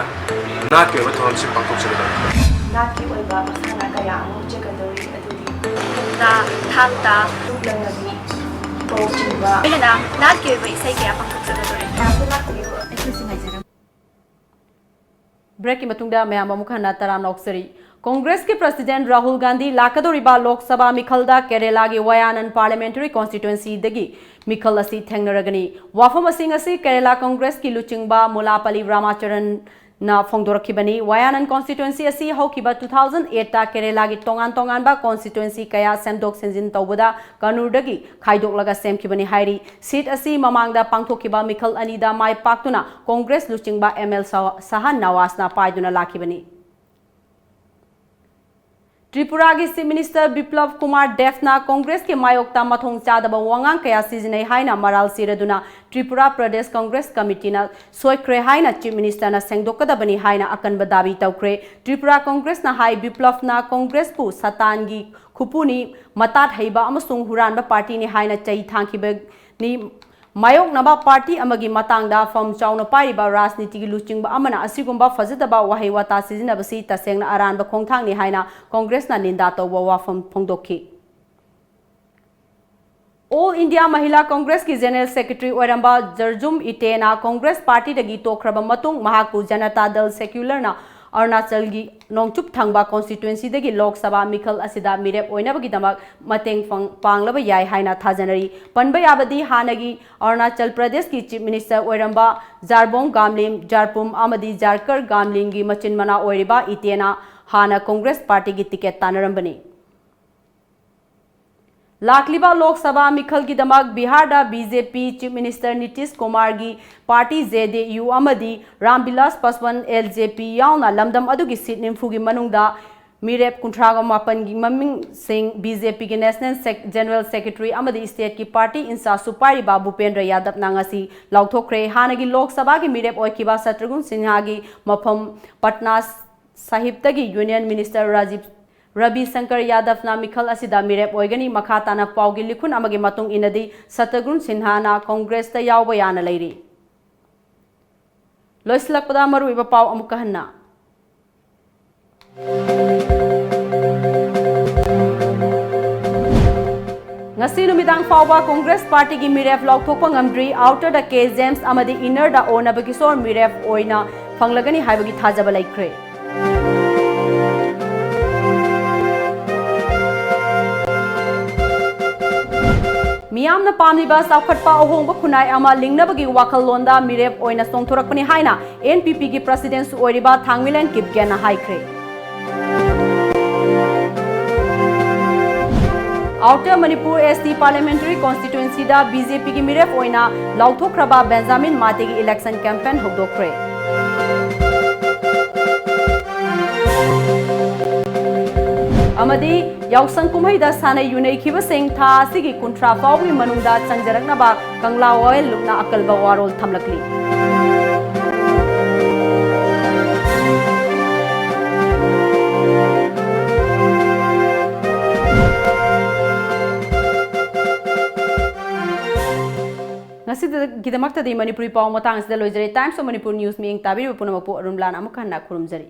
ꯅꯥꯠꯀꯤ ꯑꯣꯏꯕ ꯊꯧꯔꯝꯁꯤꯡ ꯄꯥꯡꯊꯣꯛꯆꯒꯗꯧꯔꯤ꯫ ꯅꯥꯠꯀꯤ ꯑꯣꯏꯕ ꯃꯁꯥꯟꯅ ꯀꯌꯥ ꯑꯃ ꯎꯠꯆꯒꯗꯧꯔꯤ, ꯑꯗꯨꯗꯤ ꯃꯨꯛꯅꯥ, ꯊꯥꯡ ꯇꯥ, ꯂꯨꯞ ꯂꯪꯅꯕꯤ, ꯀꯧꯆꯤꯡꯕ, ꯂꯣꯏꯅꯅ ꯅꯥꯠꯀꯤ ꯑꯣꯏꯕ ꯏꯁꯩ ꯀꯌꯥ ꯄꯥꯡꯊꯣꯛꯆꯒꯗꯧꯔꯤ꯫ ꯑꯩꯈꯣꯏꯁꯨ ꯉꯥꯏꯖꯔꯝ꯫ ꯕ꯭ꯔꯦꯛꯀꯤ ꯃꯇꯨꯡꯗ ꯃꯌꯥꯝ ꯑꯃꯨꯛ ꯍꯟꯅ ꯇꯔꯥꯝꯅ ꯑꯣꯛꯆꯔꯤ꯫ ꯀꯣꯡꯒ꯭ꯔꯦꯁꯀꯤ ꯄ꯭ꯔꯁꯤꯗꯦꯟꯠ ꯔꯥꯍꯨꯜ ꯒꯥꯟꯙꯤ ꯂꯥꯛꯀꯗꯧꯔꯤꯕ ꯂꯣꯛ ꯁꯚꯥ ꯃꯤꯈꯜꯗ ꯀꯦꯔꯦꯂꯥꯒꯤ ꯋꯥꯌꯥꯅꯟ ꯄꯥꯔꯂꯤꯌꯥꯃꯦꯟꯇꯔꯤ ꯀꯣꯟꯁꯇꯤꯇ꯭ꯋꯦꯟꯁꯤꯗꯒꯤ ꯃꯤꯈꯜ ꯑꯁꯤ ꯊꯦꯡꯅꯔꯒꯅꯤ꯫ ꯋꯥꯐꯝꯁꯤꯡ ꯑꯁꯤ ꯀꯦꯔꯦꯂꯥ ꯀꯣꯡꯒ꯭ꯔꯦꯁꯀꯤ ꯂꯨꯆꯤꯡꯕ ꯃꯨꯂꯥꯄꯜꯂꯤ ꯔꯥꯃꯥꯆꯔꯟꯅ ꯐꯣꯡꯗꯣꯔꯛꯈꯤꯕꯅꯤ꯫ ꯋꯥꯌꯥꯅꯟ ꯀꯣꯟꯁꯇꯤꯇ꯭ꯋꯦꯟꯁꯤ ꯑꯁꯤ ꯍꯧꯈꯤꯕ two thousand eight ꯇ ꯀꯦꯔꯦꯂꯥꯒꯤ ꯇꯣꯉꯥꯟ ꯇꯣꯉꯥꯟꯕ ꯀꯣꯟꯁꯇꯤꯇ꯭ꯋꯦꯟꯁꯤ ꯀꯌꯥ ꯁꯦꯝꯗꯣꯛ ꯁꯦꯝꯖꯤꯟ ꯇꯧꯕꯗ ꯀꯅꯨꯔꯗꯒꯤ ꯈꯥꯏꯗꯣꯛꯂꯒ ꯁꯦꯝꯈꯤꯕꯅꯤ ꯍꯥꯏꯔꯤ꯫ ꯁꯤꯠ ꯑꯁꯤ ꯃꯃꯥꯡꯗ ꯄꯥꯡꯊꯣꯛꯈꯤꯕ ꯃꯤꯈꯜ ꯑꯅꯤꯗ ꯃꯥꯏ ꯄꯥꯛꯇꯨꯅ ꯀꯣꯡꯒ꯭ꯔꯦꯁ ꯂꯨꯆꯤꯡꯕ ꯑꯦꯝ ꯑꯦꯜ ꯁꯥꯍ-, ꯁꯥꯍ ꯅꯋꯥꯖꯅ ꯄꯥꯏꯗꯨꯅ ꯂꯥꯛꯈꯤꯕꯅꯤ꯫ ꯇ꯭ꯔꯤꯄꯨꯔꯥꯒꯤ ꯆꯤꯐ ꯃꯤꯅꯤꯁꯇꯔ ꯕꯤꯄ꯭ꯂꯕ ꯀꯨꯃꯥꯔ ꯗꯦꯕꯅ ꯀꯣꯡꯒ꯭ꯔꯦꯁꯀꯤ ꯃꯥꯌꯣꯛꯇ ꯃꯊꯣꯡ ꯆꯥꯗꯕ ꯋꯥꯉꯥꯡ ꯀꯌꯥ ꯁꯤꯖꯤꯟꯅꯩ ꯍꯥꯏꯅ ꯃꯔꯥꯜ ꯁꯤꯔꯗꯨꯅ ꯇ꯭ꯔꯤꯄꯨꯔꯥ ꯄ꯭ꯔꯗꯦꯁ ꯀꯣꯡꯒ꯭ꯔꯦꯁ ꯀꯃꯤꯇꯤꯅ ꯁꯣꯏꯈ꯭ꯔꯦ ꯍꯥꯏꯅ ꯆꯤꯐ ꯃꯤꯅꯤꯁꯇꯔꯅ ꯁꯦꯡꯗꯣꯛꯀꯗꯕꯅꯤ ꯍꯥꯏꯅ ꯑꯀꯟꯕ ꯗꯥꯕꯤ ꯇꯧꯈ꯭ꯔꯦ꯫ ꯇ꯭ꯔꯤꯄꯨꯔꯥ ꯀꯣꯡꯒ꯭ꯔꯦꯁꯅ ꯍꯥꯏ, ꯕꯤꯄ꯭ꯂꯕꯅ ꯀꯣꯡꯒ꯭ꯔꯦꯁꯄꯨ ꯁꯇꯥꯟꯒꯤ ꯈꯨꯄꯨꯅꯤ, ꯃꯇꯥꯠ ꯍꯩꯕ ꯑꯃꯁꯨꯡ ꯍꯨꯔꯥꯟꯕ ꯄꯥꯔꯇꯤꯅꯤ ꯍꯥꯏꯅ ꯆꯩ ꯊꯥꯡꯈꯤꯕꯅꯤ꯫ ꯃꯥꯌꯣꯛꯅꯕ ꯄꯥꯔꯇꯤ ꯑꯃꯒꯤ ꯃꯇꯥꯡꯗ ꯐꯝ ꯆꯥꯎꯅ ꯄꯥꯏꯔꯤꯕ ꯔꯥꯖꯅꯤꯇꯤꯒꯤ ꯂꯨꯆꯤꯡꯕ ꯑꯃꯅ ꯑꯁꯤꯒꯨꯝꯕ ꯐꯖꯗꯕ ꯋꯥꯍꯩ ꯋꯥꯇꯥ ꯁꯤꯖꯤꯟꯅꯕꯁꯤ ꯇꯁꯦꯡꯅ ꯑꯔꯥꯟꯕ ꯈꯣꯡꯊꯥꯡꯅꯤ ꯍꯥꯏꯅ ꯀꯣꯡꯒ꯭ꯔꯦꯁꯅ ꯅꯤꯟꯗꯥ ꯇꯧꯕ ꯋꯥꯐꯝ ꯐꯣꯡꯗꯣꯛꯈꯤ꯫ ꯑꯣꯜ ꯏꯟꯗꯤꯌꯥ ꯃꯍꯤꯂꯥ ꯀꯣꯡꯒ꯭ꯔꯦꯁꯀꯤ ꯖꯦꯅꯔꯦꯜ ꯁꯦꯀ꯭ꯔꯦꯇꯔꯤ ꯑꯣꯏꯔꯝꯕ ꯖꯔꯖꯨꯝ ꯏꯇꯦꯅ ꯀꯣꯡꯒ꯭ꯔꯦꯁ ꯄꯥꯔꯇꯤꯗꯒꯤ ꯇꯣꯛꯈ꯭ꯔꯕ ꯃꯇꯨꯡ ꯃꯍꯥꯛꯄꯨ ꯖꯅꯇꯥ ꯗꯜ ꯁꯦꯀ꯭ꯌꯨꯂꯔꯅ ꯑꯔꯨꯅꯥꯆꯜꯒꯤ ꯅꯣꯡꯆꯨꯞ ꯊꯪꯕ ꯀꯣꯟꯁꯇꯤꯇ꯭ꯋꯦꯟꯁꯤꯗꯒꯤ ꯂꯣꯛ ꯁꯚꯥ ꯃꯤꯈꯜ ꯑꯁꯤꯗ ꯃꯤꯔꯦꯞ ꯑꯣꯏꯅꯕꯒꯤꯗꯃꯛ ꯃꯇꯦꯡ ꯐꯪ-, ꯄꯥꯡꯂꯕ ꯌꯥꯏ ꯍꯥꯏꯅ ꯊꯥꯖꯅꯔꯤ꯫ ꯄꯟꯕ ꯌꯥꯕꯗꯤ ꯍꯥꯟꯅꯒꯤ ꯑꯔꯨꯅꯥꯆꯜ ꯄ꯭ꯔꯗꯦꯁꯀꯤ ꯆꯤꯐ ꯃꯤꯅꯤꯁꯇꯔ ꯑꯣꯏꯔꯝꯕ ꯖꯥꯔꯕꯣꯡ ꯒꯥꯝꯂꯤꯟ, ꯖꯥꯔꯄꯨꯝ ꯑꯃꯗꯤ ꯖꯥꯔꯀꯔ ꯒꯥꯝꯂꯤꯟꯒꯤ ꯃꯆꯤꯟ ꯃꯅꯥꯎ ꯑꯣꯏꯔꯤꯕ ꯏꯇꯦꯅ ꯍꯥꯟꯅ ꯀꯣꯡꯒ꯭ꯔꯦꯁ ꯄꯥꯔꯇꯤꯒꯤ ꯇꯤꯀꯦꯠ ꯇꯥꯟꯅꯔꯝꯕꯅꯤ꯫ ꯂꯥꯛꯂꯤꯕ ꯂꯣꯛ ꯁꯚꯥ ꯃꯤꯈꯜꯒꯤꯗꯃꯛ ꯕꯤꯍꯥꯔꯗ ꯕꯤ ꯖꯦ ꯄꯤ Chief Minister Nitish ꯀꯨꯃꯥꯔꯒꯤ party J ꯗꯤ ꯌꯨ ꯑꯃꯗꯤ ꯔꯥꯝ ꯕꯤꯂꯥꯁ ꯄꯥꯁꯋꯥꯟ ꯑꯦꯜ ꯖꯦ ꯄꯤ ꯌꯥꯎꯅ ꯂꯝꯗꯝ ꯑꯗꯨꯒꯤ ꯁꯤꯠ ꯅꯤꯐꯨꯒꯤ ꯃꯅꯨꯡꯗ ꯃꯤꯔꯦꯞ ꯀꯨꯟꯊ꯭ꯔꯥꯒ ꯃꯥꯄꯟꯒꯤ ꯃꯃꯤꯡꯁꯤꯡ ꯕꯤ ꯖꯦ ꯄꯤꯒꯤ National Sec-, General Secretary ꯑꯃꯗꯤ state ꯀꯤ party in charge ꯁꯨ ꯄꯥꯏꯔꯤꯕ ꯚꯨꯄꯦꯟꯗ꯭ꯔ ꯌꯥꯗꯕꯅ ꯉꯁꯤ ꯂꯥꯎꯊꯣꯛꯈ꯭ꯔꯦ꯫ ꯍꯥꯟꯅꯒꯤ ꯂꯣꯛ ꯁꯚꯥꯒꯤ ꯃꯤꯔꯦꯞ ꯑꯣꯏꯈꯤꯕ ꯁꯇ꯭ꯔꯨꯘ꯭ꯟ ꯁꯤꯟꯍꯥꯒꯤ ꯃꯐꯝ ꯄꯠꯅꯥ ꯁꯥꯍꯤꯕꯇꯒꯤ Union Minister ꯔꯥꯖꯤꯕ, ꯔꯕꯤ ꯁꯪꯀꯔ ꯌꯥꯗꯕꯅ ꯃꯤꯈꯜ ꯑꯁꯤꯗ ꯃꯤꯔꯦꯞ ꯑꯣꯏꯒꯅꯤ꯫ ꯃꯈꯥ ꯇꯥꯅ ꯄꯥꯎꯒꯤ ꯂꯤꯈꯨꯟ ꯑꯃꯒꯤ ꯃꯇꯨꯡ ꯏꯟꯅꯗꯤ ꯁꯇ꯭ꯔꯨꯘ꯭ꯟ ꯁꯤꯟꯍꯥꯅ ꯀꯣꯡꯒ꯭ꯔꯦꯁꯇ ꯌꯥꯎꯕ ꯌꯥꯅ ꯂꯩꯔꯤ꯫ ꯂꯣꯏꯁꯤꯜꯂꯛꯄꯗ ꯃꯔꯨꯑꯣꯏꯕ ꯄꯥꯎ ꯑꯃꯨꯛꯀ ꯍꯟꯅ꯫ ꯉꯁꯤ ꯅꯨꯃꯤꯗꯥꯡ ꯐꯥꯎꯕ ꯀꯣꯡꯒ꯭ꯔꯦꯁ ꯄꯥꯔꯇꯤꯒꯤ ꯃꯤꯔꯦꯞ ꯂꯥꯎꯊꯣꯛꯄ ꯉꯝꯗ꯭ꯔꯤ꯫ Outer ꯗ ꯀꯦ ꯖꯦꯝꯁ ꯑꯃꯗꯤ Inner ꯗ ꯑꯣ ꯅꯕꯀꯤꯁꯣꯔ ꯃꯤꯔꯦꯞ ꯑꯣꯏꯅ ꯐꯪꯂꯒꯅꯤ ꯍꯥꯏꯕꯒꯤ ꯊꯥꯖꯕ ꯂꯩꯈ꯭ꯔꯦ꯫ ꯃꯤꯌꯥꯝꯅ ꯄꯥꯝꯂꯤꯕ ꯆꯥꯎꯈꯠꯄ ꯑꯍꯣꯡꯕ ꯈꯨꯟꯅꯥꯏ ꯑꯃ ꯂꯤꯡꯅꯕꯒꯤ ꯋꯥꯈꯜꯂꯣꯟꯗ ꯃꯤꯔꯦꯞ ꯑꯣꯏꯅ ꯆꯣꯡꯊꯣꯔꯛꯄꯅꯤ ꯍꯥꯏꯅ ꯑꯦꯟ ꯄꯤ ꯄꯤꯒꯤ President ꯁꯨ ꯑꯣꯏꯔꯤꯕ ꯊꯥꯡꯃꯩꯂꯦꯟ ꯀꯤꯞꯒꯦꯟꯅ ꯍꯥꯏꯈ꯭ꯔꯦ꯫ Outer Manipur S T Parliamentary Constituency ꯗ ꯕꯤ ꯖꯦ ꯄꯤꯒꯤ ꯃꯤꯔꯦꯞ ꯑꯣꯏꯅ ꯂꯥꯎꯊꯣꯛꯈ꯭ꯔꯕ ꯕꯦꯟꯖꯥꯃꯤꯟ ꯃꯥꯇꯦꯒꯤ election campaign ꯍꯧꯗꯣꯛꯈ꯭ꯔꯦ꯫ ꯑꯃꯗꯤ ꯌꯥꯎꯁꯪ ꯀꯨꯝꯍꯩꯗ ꯁꯥꯟꯅ ꯌꯨꯅꯩꯈꯤꯕꯁꯤꯡ ꯊꯥ ꯑꯁꯤꯒꯤ ꯀꯨꯟꯊ꯭ꯔꯥ ꯐꯥꯎꯕꯒꯤ ꯃꯅꯨꯡꯗ ꯆꯪꯖꯔꯛꯅꯕ ꯀꯪꯂꯥ ꯋꯥꯌꯦꯜ ꯂꯨꯞꯅ ꯑꯀꯜꯕ ꯋꯥꯔꯣꯜ ꯊꯝꯂꯛꯂꯤ꯫ ꯉꯁꯤꯒꯤꯗꯃꯛꯇꯗꯤ ꯃꯅꯤꯄꯨꯔꯤ ꯄꯥꯎ ꯃꯇꯥꯡ ꯑꯁꯤꯗ ꯂꯣꯏꯖꯔꯦ꯫ Times of Manipur News ꯃꯤꯠꯌꯦꯡ ꯇꯥꯕꯤꯔꯤꯕ ꯄꯨꯝꯅꯃꯛꯄꯨ ꯑꯔꯨꯟ ꯂꯥꯟ ꯑꯃꯨꯛ ꯍꯟꯅ ꯈꯨꯔꯨꯝꯖꯔꯤ꯫